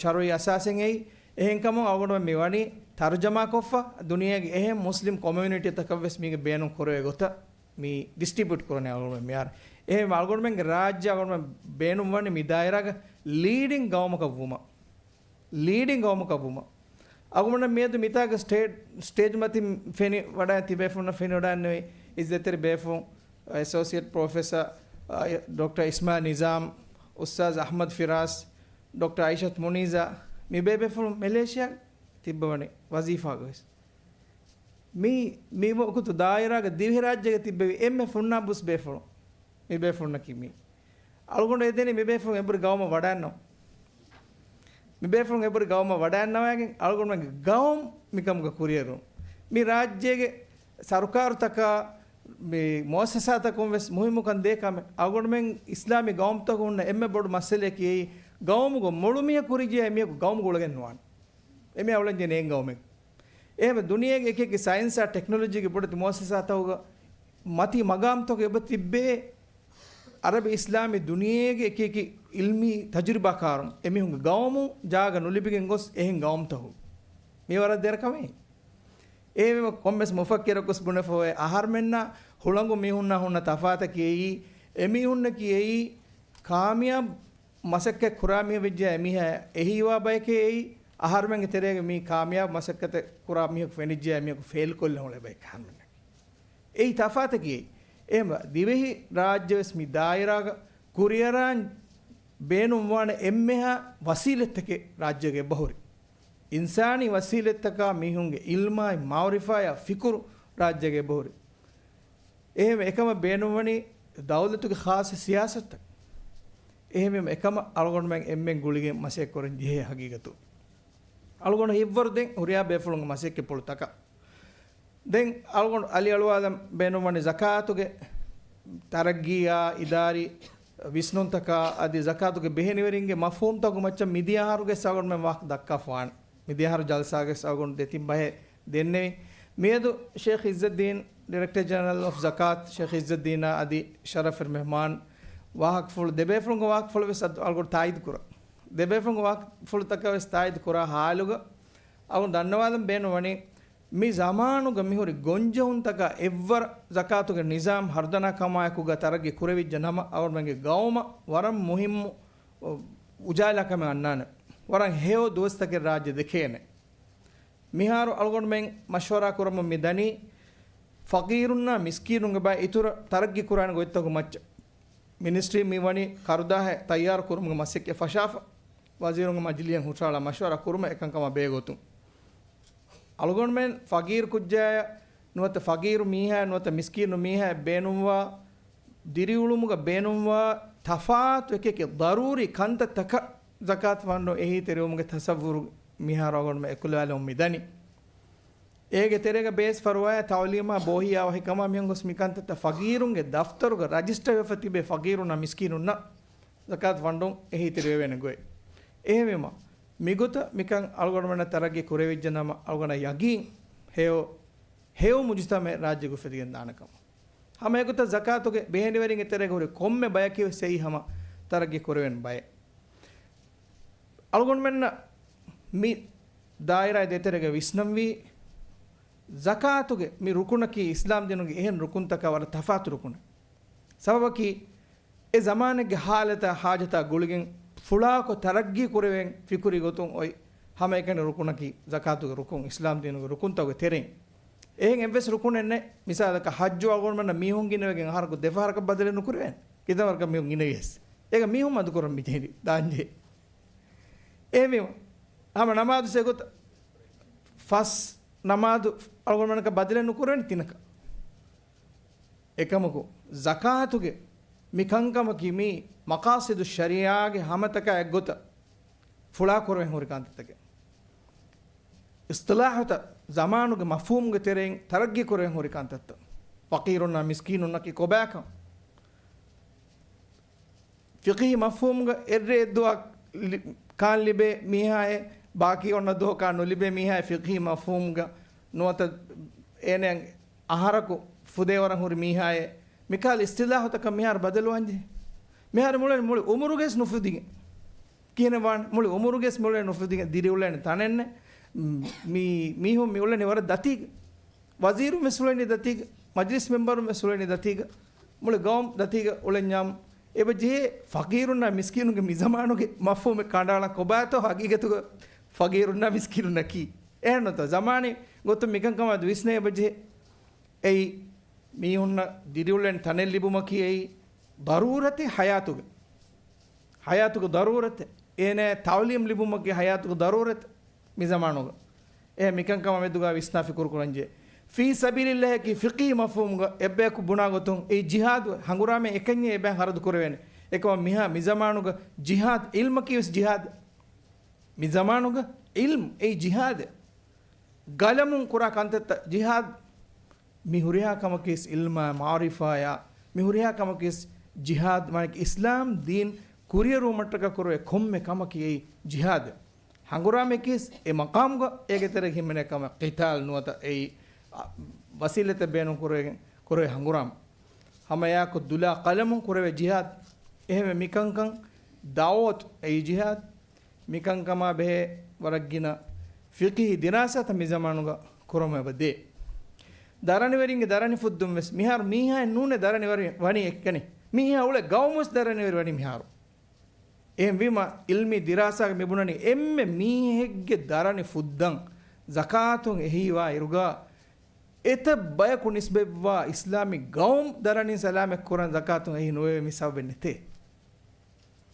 ޝަރުއީ އަސާސެއް އެއީ. އެހެންކަމުން އަޅުގަނޑުމެން މި ވަނީ ތަރުޖަމާކޮށްފަ، ދުނިޔޭގެ އެހެން މުސްލިމް ކޮމިއުނިޓީތަކަށްވެސް މީގެ ބޭނުން ކުރެވޭ ގޮތަށް މި ޑިސްޓްރިބިއުޓް ކުރަނީ އަޅުގަނޑުމެން މިހާރު. އެހެން އަޅުގަނޑުމެންގެ ރާއްޖެ އަޅުގަނޑުމެން ބޭނުންވަނީ މި ދާއިރާގަ ލީޑިން ގައުމަކަށް ވުމަށް. ލީޑިން ގައުމަކަށް ވުމަށް. އަޅުގަނޑަށް މިއަދު މިތާގަ ސްޓޭ-، ސްޓޭޖް މަތިން ފެނި ވަޑައި ތިބޭފުންނަށް ފެނި ވަޑައިންނެވި އިއްޒަތްތެރި ބޭފުން، އެސޯސިއޭޓް ޕްރޮފެސަރ، އާ، ޑޮކްޓަރ އިސްމާ ނިޒާމް، އުސްތާޒް އަޙްމަދު ފިރާސް، ޑޮކްޓަރ އައިޝަތު މުނީޒާ، މި ބޭބޭފުޅުން މެލޭޝިޔާ ތިއްބަވަނީ ވަޒީފާގަވެސް. މީ، މި ވަގުތު ދާއިރާގަ ދިވެހިރާއްޖޭގަ ތިއްބެވި އެންމެ ފުންނާ ބުސް ބޭފުޅުން. މި ބޭފުޅުންނަކީ މީ. އަޅުގަނޑު އެދެނީ މި ބޭފުޅުން އެބުރި ގައުމަށް ވަޑައިންނަވަން. މި ބޭފުޅުން އެބުރި ގައުމަށް ވަޑައިންނަވައިގެން އަޅުގަނޑުމެންގެ ގައުމު މިކަމުގަ ކުރިއެރުން. މި ރާއްޖޭގެ ސަރުކާރުތަކާ، މި މުއައްސަސާތަކުން ވެސް މުހިއްމުކަން ދޭ ކަމެއް. އަޅުގަނޑުމެން އިސްލާމީ ގައުމުތަކުން ހުންނަ އެންމެ ބޮޑު މައްސަލައަކީ އެއީ، ގައުމުގަ މޮޅު މީހަކު ކުރިއްޖެޔާ އެމީހަކު ގައުމުގަ އުޅެގެން ނުވާނެ. އެމީހާ އުޅެންޖެހޭނީ އެއިން ގައުމެއް. އެހެންވެ، ދުނިޔޭގެ އެކި އެކި ސައިންސާ ޓެކްނޮލޮޖީގެ ބޮޑެތި މުއައްސަސާތަކުގަ މަތީ މަގާމްތަކުގަ އެބަ ތިއްބޭ، އަރަބި އިސްލާމީ ދުނިޔޭގެ އެކި އެކި އިލްމީ ތަޖުރިބާކާރުން އެމީހުންގެ ގައުމު ޖާގަ ނުލިބިގެން ގޮސް އެހެން ގައުމުތަކު. މި ވަރަށް ދެރަ ކަމެއް. އެހެންވީމަ ކޮންމެސް މުފައްކިރަކު ވެސް ބުނެފަ އޮތް، އަހަރުމެންނާ ހުޅަނގު މީހުންނާ ހުންނަ ތަފާތަކީ އެއީ، އެމީހުންނަކީ އެއީ ކާމިޔާބު މަސައްކަތް ކުރާ މީހެއް ވެއްޖެ އެމީހާ އެހީވާ ބަޔެކޭ އެއީ، އަހަރުމެންގެ ތެރޭގަ މީ ކާމިޔާބު މަސައްކަތެއް ކުރާ މީހަކު ފެނިއްޖެ އެމީހަކު ފެއިލް ކޮށްލަން އުޅޭ ބަޔެއް އަހަރުމެންނަކީ. އެއީ ތަފާތަކީ އެއީ. އެހެންވެ، ދިވެހި ރާއްޖެވެސް މި ދާއިރާގަ ކުރިއަރާން ބޭނުންވާނެ އެންމެހާ ވަސީލަތްތަކެއް ރާއްޖޭގަ އެބަހުރި. އިންސާނީ ވަސީލަތްތަކާ މީހުންގެ އިލްމާއި މައުރިފާއާ ފިކުރު ރާއްޖޭގަ އެބަހުރި. އެހެންވެ، އެކަމަށް ބޭނުންވަނީ ދައުލަތުގެ ޚާއްޞަ ސިޔާސަތުތައް. އެހެންވީމަ، އެކަމަށް އަޅުގަނޑުމެން އެންމެން ގުޅިގެން މަސައްކަތް ކުރަން ޖެހޭ ހަގީގަތު. އަޅުގަނޑު ހިތްވަރު ދެން ހުރިހާ ބޭފުޅުންގެ މަސައްކަތްޕުޅުތަކަށް. ދެން އަޅުގަނޑު އަލިއަޅުވާލަން ބޭނުންވަނީ ޒަކާތުގެ ތަރައްގީއާ، އިދާރީ ވިސްނުންތަކާ އަދި ޒަކާތުގެ ބެހެނިވެރިންގެ މަފްހޫމްތަކުގެ މައްޗަށް މިދިޔަ އަހަރުގެ އަޅުގަނޑުމެން ވާހަކަ ދައްކާފަވާނެ. މިދިޔަ އަހަރު ޖަލްސާގެ އަޅުގަނޑު ދެތިން ބަހެއް ދެންނެވި. މިއަދު ޝޭޚް އިއްޒައްދީން، ޑިރެކްޓަރ ޖެނެރަލް އޮފް ޒަކާތް، ޝޭޚް އިއްޒައްދީނާ އަދި ޝަރަފް މެހްމާން ވާހަކަފުޅު ދެބޭފުޅުންގެ ވާހަކަފުޅު ވެސް އަދު އަޅުގަނޑު ތާއީދު ކުރަން. ދެބޭފުޅުންގެ ވާހަކަފުޅުތަކަށް ވެސް ތާއީދު ކުރާ ހާލުގަ އަޅުގަނޑު ދަންނަވާލަން ބޭނުންވަނީ، މި ޒަމާނުގަ މިހުރި ގޮންޖެހުންތަކާ އެއްވަރަށް ޒަކާތުގެ ނިޒާމް ހަރުދަނާ ކަމާއެކުގަ ތަރައްގީ ކުރެވިއްޖެ ނަމަ، އަޅުގަނޑުމެންގެ ގައުމަށް ވަރަށް މުހިއްމު އުޖާލާ ކަމެއް އަންނާނެ. ވަރަށް ހެޔޮ ދުވަސްތަކެއް ރާއްޖެ ދެކޭނެ. މިހާރު އަޅުގަނޑުމެން މަޝްވަރާ ކުރަމުން މި ދަނީ، ފަގީރުންނާ މިސްކީނުންގެ ބައެއް އިތުރަށް ތަރައްގީ ކުރާނެ ގޮތްތަކުގެ މައްޗަށް. މިނިސްޓްރީ މި ވަނީ ކަރުދާހެއް ތައްޔާރު ކުރުމުގެ މަސައްކަތް ފަށާފަ، ވަޒީރުންގެ މަޖިލީހަށް ހުށަހަޅާ މަޝްވަރާ ކުރުމަށް އެކަންކަމާ ބޭގޮތުން. އަޅުގަނޑުމެން ފަގީރު ކުއްޖާއަށް ނުވަތަ ފަގީރު މީހާއަށް ނުވަތަ މިސްކީނު މީހާއަށް ބޭނުންވާ، ދިރިއުޅުމުގަ ބޭނުންވާ ތަފާތު އެކި އެކި ޟަރޫރީ ކަންތައްތަކަށް ޒަކާތު ފަންޑުން އެހީތެރިވުމުގެ ތަޞައްވުރު މިހާރު އަޅުގަނޑުމެން އެކުލަވާލެވުން މިދަނީ. އޭގެ ތެރޭގަ ބޭސް ފަރުވާއާ ތަޢުލީމާ ބޯހިޔާ ވަހިކަމާ މިހެން ގޮސް މިކަންތައްތައް ފަގީރުންގެ ދަފްތަރުގަ ރަޖިސްޓަރ ވެފަ ތިބޭ ފަގީރުންނާ މިސްކީނުންނަށް ޒަކާތު ފަންޑުން އެހީތެރިވެވޭނެ ގޮތް. އެހެންވީމަ، މިގޮތަށް މިކަން އަޅުގަނޑުމެންނަށް ތަރައްގީ ކުރެވިއްޖެ ނަމަ، އަޅުގަނޑަށް ޔަގީން ހެޔޮ، ހެޔޮ މުޖުތަމައެއް ރާއްޖޭގަ އުފެދިގެން ދާނެ ކަމަށް. ހަމަ އެގޮތަށް ޒަކާތުގެ ބެހެނިވެރިންގެ ތެރޭގަ ހުރި ކޮންމެ ބަޔަކީ ވެސް އެއީ ހަމަ ތަރައްގީ ކުރެވޭނެ ބައެއް. އަޅުގަނޑުމެންނަށް މި ދާއިރާ ދޭތެރޭގަ ވިސްނަންވީ، ޒަކާތުގެ މި ރުކުނަކީ އިސްލާމް ދީނުގެ އެހެން ރުކުންތަކާ ވަރަށް ތަފާތު ރުކުނެއް. ސަބަބަކީ، އެ ޒަމާނެއްގެ ހާލަތާ ހާޖަތާ ގުޅިގެން ފުޅާކޮށް ތަރައްގީ ކުރެވެން ފިކުރީ ގޮތުން އޮތް ހަމައެކަނި ރުކުނަކީ ޒަކާތުގެ ރުކުން، އިސްލާމް ދީނުގެ ރުކުންތަކުގެ ތެރެއިން. އެހެން އެއްވެސް ރުކުނެއް ނެތް. މިސާލަކަށް ޙައްޖު އަޅުގަނޑުމެންނަށް މީހުން ގިނަވެގެން އަހަރަކު ދެފަހަރަކަށް ބަދަލެއް ނުކުރެވޭނެ. ކިތަން ވަރަކަށް މީހުން ގިނަވިޔަސް. އޭގަ މީހުން މަދުކުރަން މިޖެހެނީ ދާންޖެހޭ. އެހެންވީމަ، ހަމަ ނަމާދު ސެގޮތަށް ފަސް ނަމާދު އަޅުގަނޑުމެންނަކަށް ބަދަލެއް ނުކުރެވޭނެ ތިނަކަށް. އެކަމަކު، ޒަކާތުގެ މި ކަންކަމަކީ މީ މަޤާޞިދު ޝަރީޢާގެ ހަމަތަކާ އެއްގޮތަށް ފުޅާކުރެވެން ހުރި ކަންތައްތަކެއް. އިޞްޠިލާޙުތައް ޒަމާނުގެ މަފްހޫމުގެ ތެރެއިން ތަރައްގީ ކުރެވެން ހުރި ކަންތައްތައް. ފަޤީރުންނާ މިސްކީނުންނަކީ ކޮބާކަން. ފިޤްހީ މަފްހޫމުގަ އެއްރޭ އެއްދުވަހަކަށް ކާން ލިބޭ މީހާއޭ، ބާކީ އޮންނަ ދުވަހަކާ ނުލިބޭ މީހާއޭ، ފިޤްހީ މަފްހޫމުގަ ނުވަތަ އޭނަ އަހަރަކު ފުދޭވަރަށް ހުރި މީހާއޭ، މިކަހަލަ އިޞްޠިލާޙުތަކަށް މިހާރު ބަދަލުވާންޖެހޭ. މިހާރު މުޅެން މުޅި އުމުރުގެސް ނުފުދިގެން. ކިހިނެއް ވާން؟ މުޅި އުމުރުގެސް މި އުޅެން ނުފުދިގެން ދިރިއުޅޭނެ ތަނެއްނެއް. މީ، މީހުން މި އުޅެނީ ވަރަށް ދަތީގަ. ވަޒީރުން ވެސް އުޅެނީ ދަތީގަ، މަޖިލިސް މެމްބަރުން ވެސް އުޅެނީ ދަތީގަ، މުޅި ގައުމް ދަތީގަ އުޅެންޏާމު، އެބަ ޖެހޭ ފަޤީރުންނާ މިސްކީނުންގެ މި ޒަމާނުގެ މަފްހޫމެއް ކަނޑައަޅަން ކޮބާތޯ ހަގީގަތުގަ ފަޤީރުންނާ މިސްކީނުންނަކީ. އެހެންނުތަ؟ ޒަމާނީ ގޮތުން މިކަންކަމާ ވިސްނޭ އެބަ ޖެހޭ. އެއީ މީހުންނަށް ދިރިއުޅެން ތަނެއް ލިބުމަކީ އެއީ ޟަރޫރަތެއް ޙަޔާތުގެ. ޙަޔާތުގެ ޟަރޫރަތެއް. އޭނާ ތަޢުލީމް ލިބުމަކީ ޙަޔާތުގެ ޟަރޫރަތެއް މި ޒަމާނުގަ. އެ މިކަންކަމާ މެދުގަ ވިސްނާ ފިކުރު ކުރަންޖެ. ފީ ސަބީލިﷲ އަކީ ފިޤްހީ މަފްހޫމުގަ އެއްބަޔަކު ބުނާ ގޮތުން އެއީ ޖިހާދު ހަނގުރާމަ އެކަންޏެއް އެބަ ހަރަދު ކުރެވޭނެ. އެކަމަ މިހާ މި ޒަމާނުގަ ޖިހާދު، ޢިލްމަކީ ވެސް ޖިހާދެއް. މި ޒަމާނުގަ ޢިލްމު އެއީ ޖިހާދެއް. ގަލަމުން ކުރާ ކަންތައްތައް ޖިހާދު. މި ހުރިހާ ކަމަކީސް ޢިލްމާ މަޢުރިފާޔާ، މި ހުރިހާ ކަމަކީސް ޖިހާދު، މާނައަކީ އިސްލާމް ދީން ކުރިއެރުވުމަށްޓަކާ ކުރެވޭ ކޮންމެ ކަމަކީ އެއީ ޖިހާދެއް. ހަނގުރާމައަކީސް އެ މަޤާމުގަ އޭގެ ތެރޭގަ ހިމެނޭ ކަމެއް ޤިތާލް ނުވަތަ އެއީ، އަ، ވަސީލަތެއް ބޭނުން ކުރެވެގެން ކުރެވޭ ހަނގުރާމަ. ހަމައެއާއެކު ދުލާ ޤަލަމުން ކުރެވޭ ޖިހާދު. އެހެންވެ މިކަންކަން ދަޢުވަތު އެއީ ޖިހާދު. މިކަންކަމާ ބެހޭ ވަރަށް ގިނަ ފިޤްހީ ދިރާސާތައް މި ޒަމާނުގަ ކުރަމުން އެބަ ދޭ. ދަރަނިވެރިންގެ ދަރަނި ފުއްދުން ވެސް މިހާރު މީހާއެއް ނޫނޭ ދަރަނިވެރި ވަނީ އެކަނި. މީހާ އުޅޭ ގައުމުވެސް ދަރަނިވެރި ވަނީ މިހާރު. އެހެންވީމަ، ޢިލްމީ ދިރާސާގަ މި ބުނަނީ އެންމެ މީހެއްގެ ދަރަނި ފުއްދަން ޒަކާތުން އެހީވާ އިރުގަ، އެތައް ބަޔަކު ނިސްބަތްވާ އިސްލާމީ ގައުމު ދަރަނިން ސަލާމަތް ކުރަން ޒަކާތުން އެހީ ނުވެވޭ މި ސަބަބެއް ނެތޭ.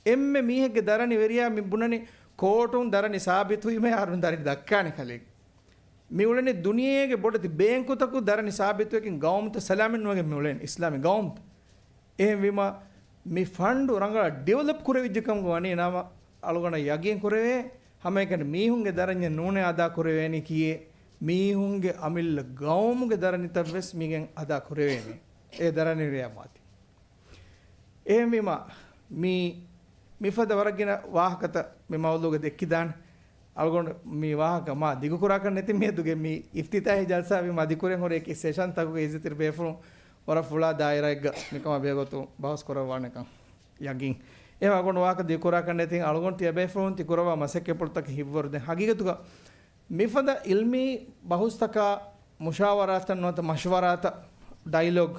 އެންމެ މީހެއްގެ ދަރަނި ވެރިޔާ މި ބުނަނީ ކޯޓުން ދަރަނި ސާބިތުވީމަ އަހަރުން ދަރަނި ދައްކާނެ ކަލޭގެ. މި އުޅެނީ ދުނިޔޭގެ ބޮޑެތި ބޭންކުތަކު ދަރަނި ސާބިތުވެގެން ގައުމުތައް ސަލާމަތް ނުވެގެން މި އުޅެނީ އިސްލާމީ ގައުމުތައް. އެހެންވީމަ މި ފަންޑު ރަނގަޅަށް ޑިވެލޮޕް ކުރެވިއްޖެ ކަމުގަ ވަނީ ނަމަ އަޅުގަނޑަށް ޔަގީން ކުރެވޭ ހަމައެކަނި މީހުންގެ ދަރަންޏެއް ނޫނޭ އަދާ ކުރެވޭނީ ކިއޭ މީހުންގެ އަމިއްލަ ގައުމުގެ ދަރަނިތައް ވެސް މިގެން އަދާ ކުރެވޭނެ. އެ ދަރަނިވެރިޔާ މާތި. އެހެންވީމަ، މި، މިފަދަ ވަރަށް ގިނަ ވާހަކަތައް މި މައުޟޫގަ ދެއްކިދާނެ. އަޅުގަނޑު މި ވާހަކަ މާ ދިގުކުރާކަށް ނެތި މިއަދުގެ މި އިފްތިތާހީ ޖަލްސާ ވީމަ ދިކުރެން ހުރި އެކި ސެޝަން ތަކުގެ އިއްޒަތްތެރި ބޭފުޅުން ވަރަށް ފުޅާ ދާއިރާއެއްގަ މިކަމާ ބެހޭގޮތުން ބަހުސް ކުރައްވާނެކަން ޔަގީން. އެހެން އަޅުގަނޑު ވާހަކަ ދިގުކުރާކަށް ނެތިން އަޅުގަނޑު ތިޔަބޭފުޅުން ތި ކުރައްވާ މަސައްކަތްޕުޅުތަކަށް ހިތްވަރު ދެން ހަގީގަތުގަ މިފަދަ ޢިލްމީ ބަހުސްތަކާ މުޝާވަރާތައް ނުވަތަ މަޝްވަރާތައް، ޑައިލޮގް،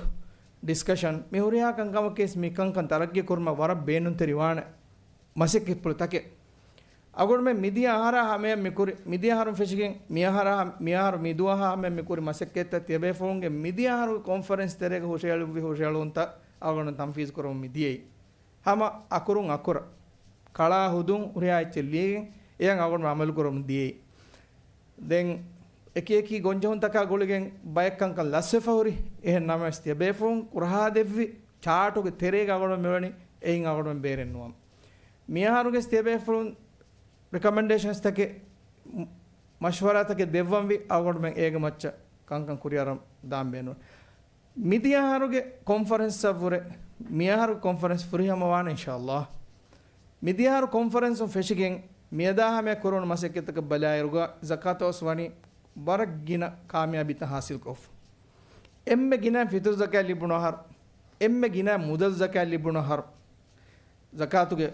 ޑިސްކަޝަން، މި ހުރިހާ ކަންކަމަކީސް މިކަންކަން ތަރައްގީ ކުރުމަށް ވަރަށް ބޭނުންތެރި ވާނެ މަސައްކަތްޕުޅު ތަކެއް. އަޅުގަނޑުމެން މިދިޔަ އަހަރާ ހަމަޔަށް މިކުރި، މިދިޔަ އަހަރުން ފެށިގެން މި އަހަރާ ހަ-، މި އަހަރު މި ދުވަހާ ހަމަޔަށް މިކުރި މަސައްކަތްތައް ތިޔަބޭފުޅުންގެ މިދިޔަ އަހަރުގެ ކޮންފަރެންސް ތެރޭގަ ހުށައެޅުއްވި ހުށައެޅުންތައް އަޅުގަނޑު ތަންފީޒު ކުރަމުން މި ދިޔައީ. ހަމަ އަކުރުން އަކުރަށް، ކަޅާ ހުދުން ހުރިހާ އެއްޗެއް ލިޔެގެން އެޔަށް އަޅުގަނޑު ޢަމަލު ކުރަމުން ދިޔައީ. ދެން އެކި އެކި ގޮންޖެހުންތަކާ ގުޅިގެން ބައެއް ކަންކަން ލަސްވެފަ ހުރި. އެހެން ނަމަވެސް ތިޔަބޭފުޅުން ކުރަހާ ދެއްވި ޗާޓުގެ ތެރޭގަ އަޅުގަނޑު މިވަނީ އެއިން އަޅުގަނޑު ބޭރެއް ނުވަމު. މިއަހަރުގެސް ތިޔަބޭފުޅުން ރިކޮމެންޑޭޝަންސްތަކެއް، މަޝްވަރާތަކެއް ދެއްވަންވީ އަޅުގަނޑުމެން އޭގެ މައްޗަށް ކަންކަން ކުރިއަރަން ދާން ބޭނުން. މިދިޔައަހަރުގެ ކޮންފަރެންސަށްވުރެ މިއަހަރު ކޮންފަރެންސް ފުރިހަމަ ވާނެ އިންޝާﷲ. މިދިޔައަހަރު ކޮންފަރެންސުން ފެށިގެން މިއަދާ ހަމަޔަށް ކުރެވުނު މަސައްކަތްތަކަށް ބަލާއިރުގަ ޒަކާތަށް ވެސް ވަނީ ވަރަށް ގިނަ ކާމިޔާބީތައް ހާސިލްކޮށްފަ. އެންމެ ގިނަ ފިތުރު ޒަކާތް ލިބުނު އަހަރު، އެންމެ ގިނަ މުދަލު ޒަކާތް ލިބުނު އަހަރު، ޒަކާތުގެ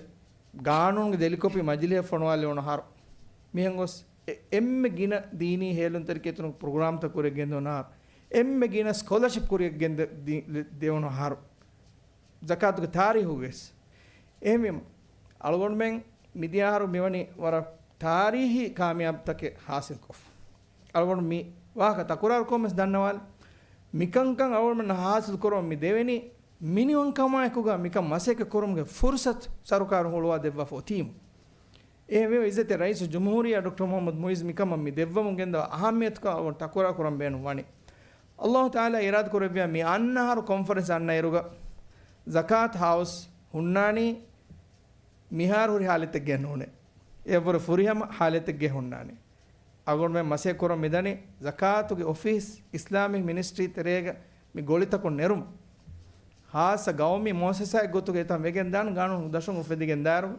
ގާނޫނުގެ ދެލިކޮޕީ މަޖިލީހަށް ފޮނުވާލެވުނު އަހަރު، މިހެން ގޮސް އެ-، އެންމެ ގިނަ ދީނީ ހޭލުންތެރިކައްތުނު ޕްރޮގްރާމްތައް ކުރިއަށް ގެންދެވުނު އަހަރު، އެންމެ ގިނަ ސްކޮލަޝިޕް ކުރިއަށް ގެންދެ-، ދި-، ދެވުނު އަހަރު، ޒަކާތުގެ ތާރީހުގަވެސް. އެހެންވީމަ، އަޅުގަނޑުމެން މިދިޔަ އަހަރު މިވަނީ ވަރަށް ތާރީހީ ކާމިޔާބުތަކެއް ހާސިލްކޮށްފަ. އަޅުގަނޑު މި ވާހަކަ ތަކުރާރުކޮށްވެސް ދަންނަވާލި. މިކަންކަން އަޅުގަނޑުމެންނަށް ހާސިލް ކުރަމުން މި ދެވެނީ މިނިވަންކަމާއެކުގަ މިކަން މަސައްކަތް ކުރުމުގެ ފުރުސަތު ސަރުކާރުން ހުޅުވާ ދެއްވާފަ އޮތީމު. އެހެންވެ، އިއްޒަތްތެރި ރައީސުލްޖުމްހޫރިއްޔާ ޑޮކްޓަރ މުޙައްމަދު މުޢިއްޒު މިކަމަށް މި ދެއްވަމުން ގެންދަވާ އަހައްމިއްޔަތުކަން އަޅުގަނޑު ތަކުރާރު ކުރަން ބޭނުން ވަނީ. އައްލާހު ތަޢާލާ އިރާދަ ކުރެއްވިޔާ މި އަންނަ އަހަރު ކޮންފަރެންސް އަންނަ އިރުގަ ޒަކާތް ހައުސް ހުންނާނީ މިހާރު ހުރި ހާލަތެއްގައެއް ނޫނޭ. އެއަށްވުރެ ފުރިހަމަ ހާލަތެއްގައެއް ހުންނާނީ. އަޅުގަނޑުމެން މަސައްކަތް ކުރަން މިދަނީ ޒަކާތުގެ އޮފީސް، އިސްލާމިކް މިނިސްޓްރީ ތެރޭގަ މި ގޮޅިތަކުން ނެރުމަށް. ޚާއްޞަ ގައުމީ މުއައްސަސާއެއް ގޮތުގަ އެތަން ވެގެން ދާން ގާނޫނު ދަށުން އުފެދިގެން ދާއިރު،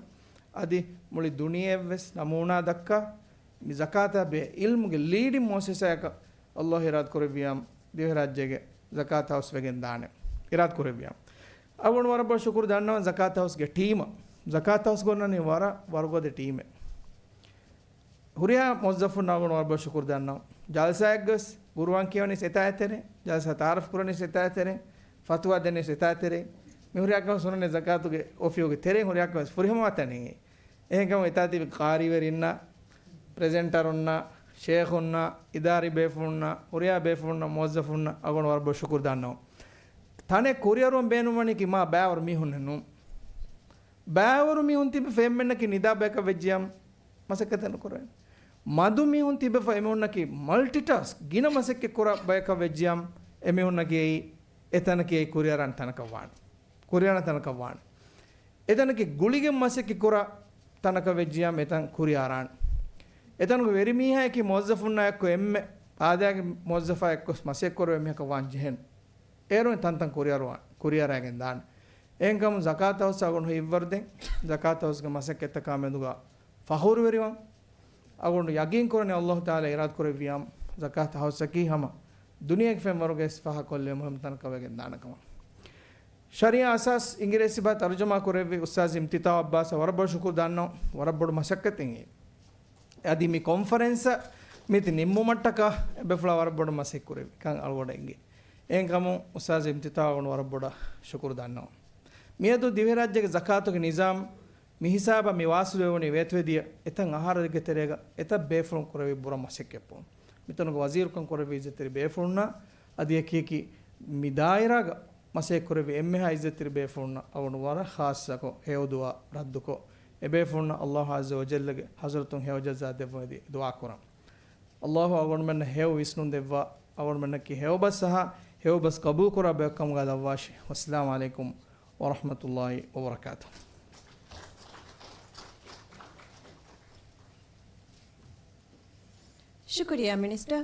އަދި މުޅި ދުނިޔެއަށްވެސް ނަމޫނާ ދައްކާ މި ޒަކާތާ ބެހޭ ޢިލްމުގެ ލީޑިން މުއައްސަސާއަކަށް އައްލާހު އިރާދަ ކުރެއްވިޔާ ދިވެހިރާއްޖޭގެ ޒަކާތް ހައުސް ވެގެން ދާނެ އިރާދަ ކުރެއްވިޔާ. އަޅުގަނޑު ވަރަށް ބޮޑަށް ޝުކުރު ދަންނަވަން ޒަކާތް ހައުސްގެ ޓީމަށް. ޒަކާތް ހައުސް ގޮންނަނީ ވަރަށް ވަރުގަދަ ޓީމެއް. ހުރިހާ މުވައްޒަފުންނަށް އަޅުގަނޑު ވަރަށް ބޮޑަށް ޝުކުރު ދަންނަވަން. ޖަލްސާއެއްގަސް ޤުރުއާން ކިޔަވަނީސް އެތާ އެތެރެ، ޖަލްސާ ތަޢާރަފް ކުރަނީސް އެތާ އެތެރެ، ފަތުވާ ދެނީސް އެތާ އެތެރެ. މި ހުރިހާ ކަމެއް ސުނަނީ ޒަކާތުގެ އޮފީހުގެ ތެރެއިން ހުރިހާ ކަމެއް ފުރިހަމަވާ ތަނެއް. އެހެންކަމުން އެތާ ތިބި ޤާރީވެރިންނާ، ޕްރެޒެންޓަރުންނާ، ޝޭޚުންނާ، އިދާރީ ބޭފުޅުންނާ، ހުރިހާ ބޭފުޅުންނަށް، މުވައްޒަފުންނަށް އަޅުގަނޑު ވަރަށް ބޮޑަށް ޝުކުރު ދަންނަވަން. ތަނެއް ކުރިއަރުވަން ބޭނުންވަނީކީ މާ ބައިވަރު މީހުންނެއް ނޫން. ބައިވަރު މީހުން ތިބި ފެންމެންނަކީ ނިދާ ބަޔަކަށް ވެއްޖިޔާ މަސައްކަތެއް ނުކުރޭ. މަދު މީހުން ތިބެފަ އެމީހުންނަކީ މަލްޓިޓާސްކް، ގިނަ މަސައްކަތް ކުރާ ބަޔަކަށް ވެއްޖިޔާ އެމީހުންނަކީ އެތަނަކީ ކުރިއަރާނެ ތަނަކަށް ވާނެ. ކުރިއަރާނެ ތަނަކަށް ވާނެ. އެތަނަކީ ގުޅިގެން މަސައްކަތް ކުރާ ތަނަކަށް ވެއްޖިޔާ އެތަން ކުރިއަރާނެ. އެތަނުގެ ވެރިމީހާއަކީ މުވައްޒަފުންނާ އެއްކޮށް އެންމެ އާދައިގެ މުވައްޒަފާ އެއްކޮށް މަސައްކަތް ކުރެވޭ މީހަކަށް ވާން ޖެހޭނެ. އޭރުން ތަންތަން ކުރިއަރުވާ-، ކުރިއަރާގެން ދާނެ. އެހެންކަމުން ޒަކާތް ހައުސް އަޅުގަނޑު ހިތްވަރުދޭން، ޒަކާތް ހައުސްގެ މަސައްކަތްތަކާ މެދުގަ ފަޚުރުވެރިވަން. އަޅުގަނޑު ޔަގީން ކުރަނީ އައްލާހު ތަޢާލާ އިރާދަ ކުރެއްވިޔާ ޒަކާތް ހައުސަކީ ހަމަ ދުނިޔޭގެ ފެންވަރުގައި ފާހަގަކޮށްލެވޭ މުހިންމު ތަނަކަށް ވެގެން ދާނެ ކަމަށް. ޝަރީޢާ އަސާސް އިނގިރޭސި ބަހަށް ތަރުޖަމާ ކުރެއްވި އުސްތާޛް އިމްތިތާޢު ޢައްބާސަށް ވަރަށް ބޮޑަށް ޝުކުރު ދަންނަވަން. ވަރަށް ބޮޑު މަސައްކަތެއް އެއީ. އަދި މި ކޮންފަރެންސަށް މިތި ނިންމުމަށްޓަކާ އެބޭފުޅާ ވަރަށް ބޮޑަށް މަސައްކަތް ކުރެއްވި ކަން އަޅުގަނޑަށް އެނގޭ. އެހެންކަމުން އުސްތާޛް އިމްތިތާޢު އަޅުގަނޑު ވަރަށް ބޮޑަށް ޝުކުރު ދަންނަވަން. މިއަދު ދިވެހިރާއްޖޭގެ ޒަކާތުގެ ނިޒާމް މި ހިސާބަށް މި ވާސިލުވެވުނީ ވޭތުވެދިޔަ އެތައް އަހަރެއްގެ ތެރޭގަ އެތައް ބޭފުޅުން ކުރެއްވި ބުރަ މަސައްކަތްޕުޅުން. މިތަނުގަ ވަޒީރުކަން ކުރެއްވި އިއްޒަތްތެރި ބޭފުޅުންނާ އަދި އެކި އެކި މި ދާއިރާގަ މަސައްކަތް ކުރެއްވި އެންމެހާ އިއްޒަތްތެރި ބޭފުޅުންނަށް އަޅުގަނޑު ވަރަށް ޚާއްޞަކޮށް ހެޔޮ ދުޢާ ރައްދުކޮށް، އެބޭފުޅުންނަށް އައްލާހު ޢައްޒަ ވަޖައްލަގެ ޙަޟްރަތުން ހެޔޮ ޖަޒާ ދެއްވުމަށް ދުޢާ ކުރަން. އައްލާހު އަޅުގަނޑުމެންނަށް ހެޔޮ ވިސްނުން ދެއްވާ، އަޅުގަނޑުމެންނަކީ ހެޔޮބަސް އަހާ، ހެޔޮބަސް ޤަބޫލުކުރާ ބަޔަކު ކަމުގަ ލައްވާށި. ވައްސަލާމު ޢަލައިކުމް ވަރަޙްމަތުﷲި ވަބަރަކާތުހު. ޝުކުރިއްޔާ މިނިސްޓަރ.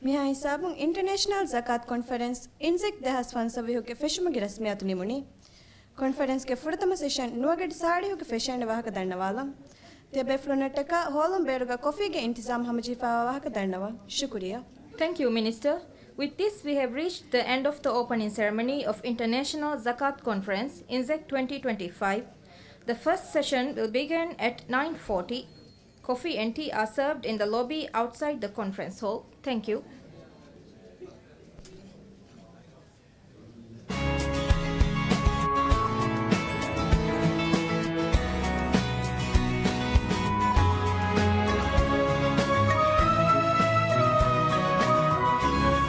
މިހާ ހިސާބުން އިންޓަރނޭޝަނަލް ޒަކާތް ކޮންފަރެންސް އިންޒެކް ދެހާސް ފަންސަވީހުގެ ފެށުމުގެ ރަސްމިއްޔާތު ނިމުނީ. ކޮންފަރެންސްގެ ފުރަތަމަ ސެޝަން ނުވަގަޑި ސާޅީހުގެ ފެށޭނެ ވާހަކަ ދަންނަވާލަން. ތިޔަބޭފުޅުންނަށްޓަކާ ހޯލުން ބޭރުގަ ކޮފީގެ އިންތިޒާމް ހަމަޖެހިފައިވާ ވާހަކަ ދަންނަވަން. ޝުކުރިއްޔާ. Thank you, Minister. With this, we have reached the end of the opening ceremony of International Zakat Conference, INZEC twenty twenty-five. The first session will begin at nine forty. Coffee and tea are served in the lobby outside the conference hall. Thank you.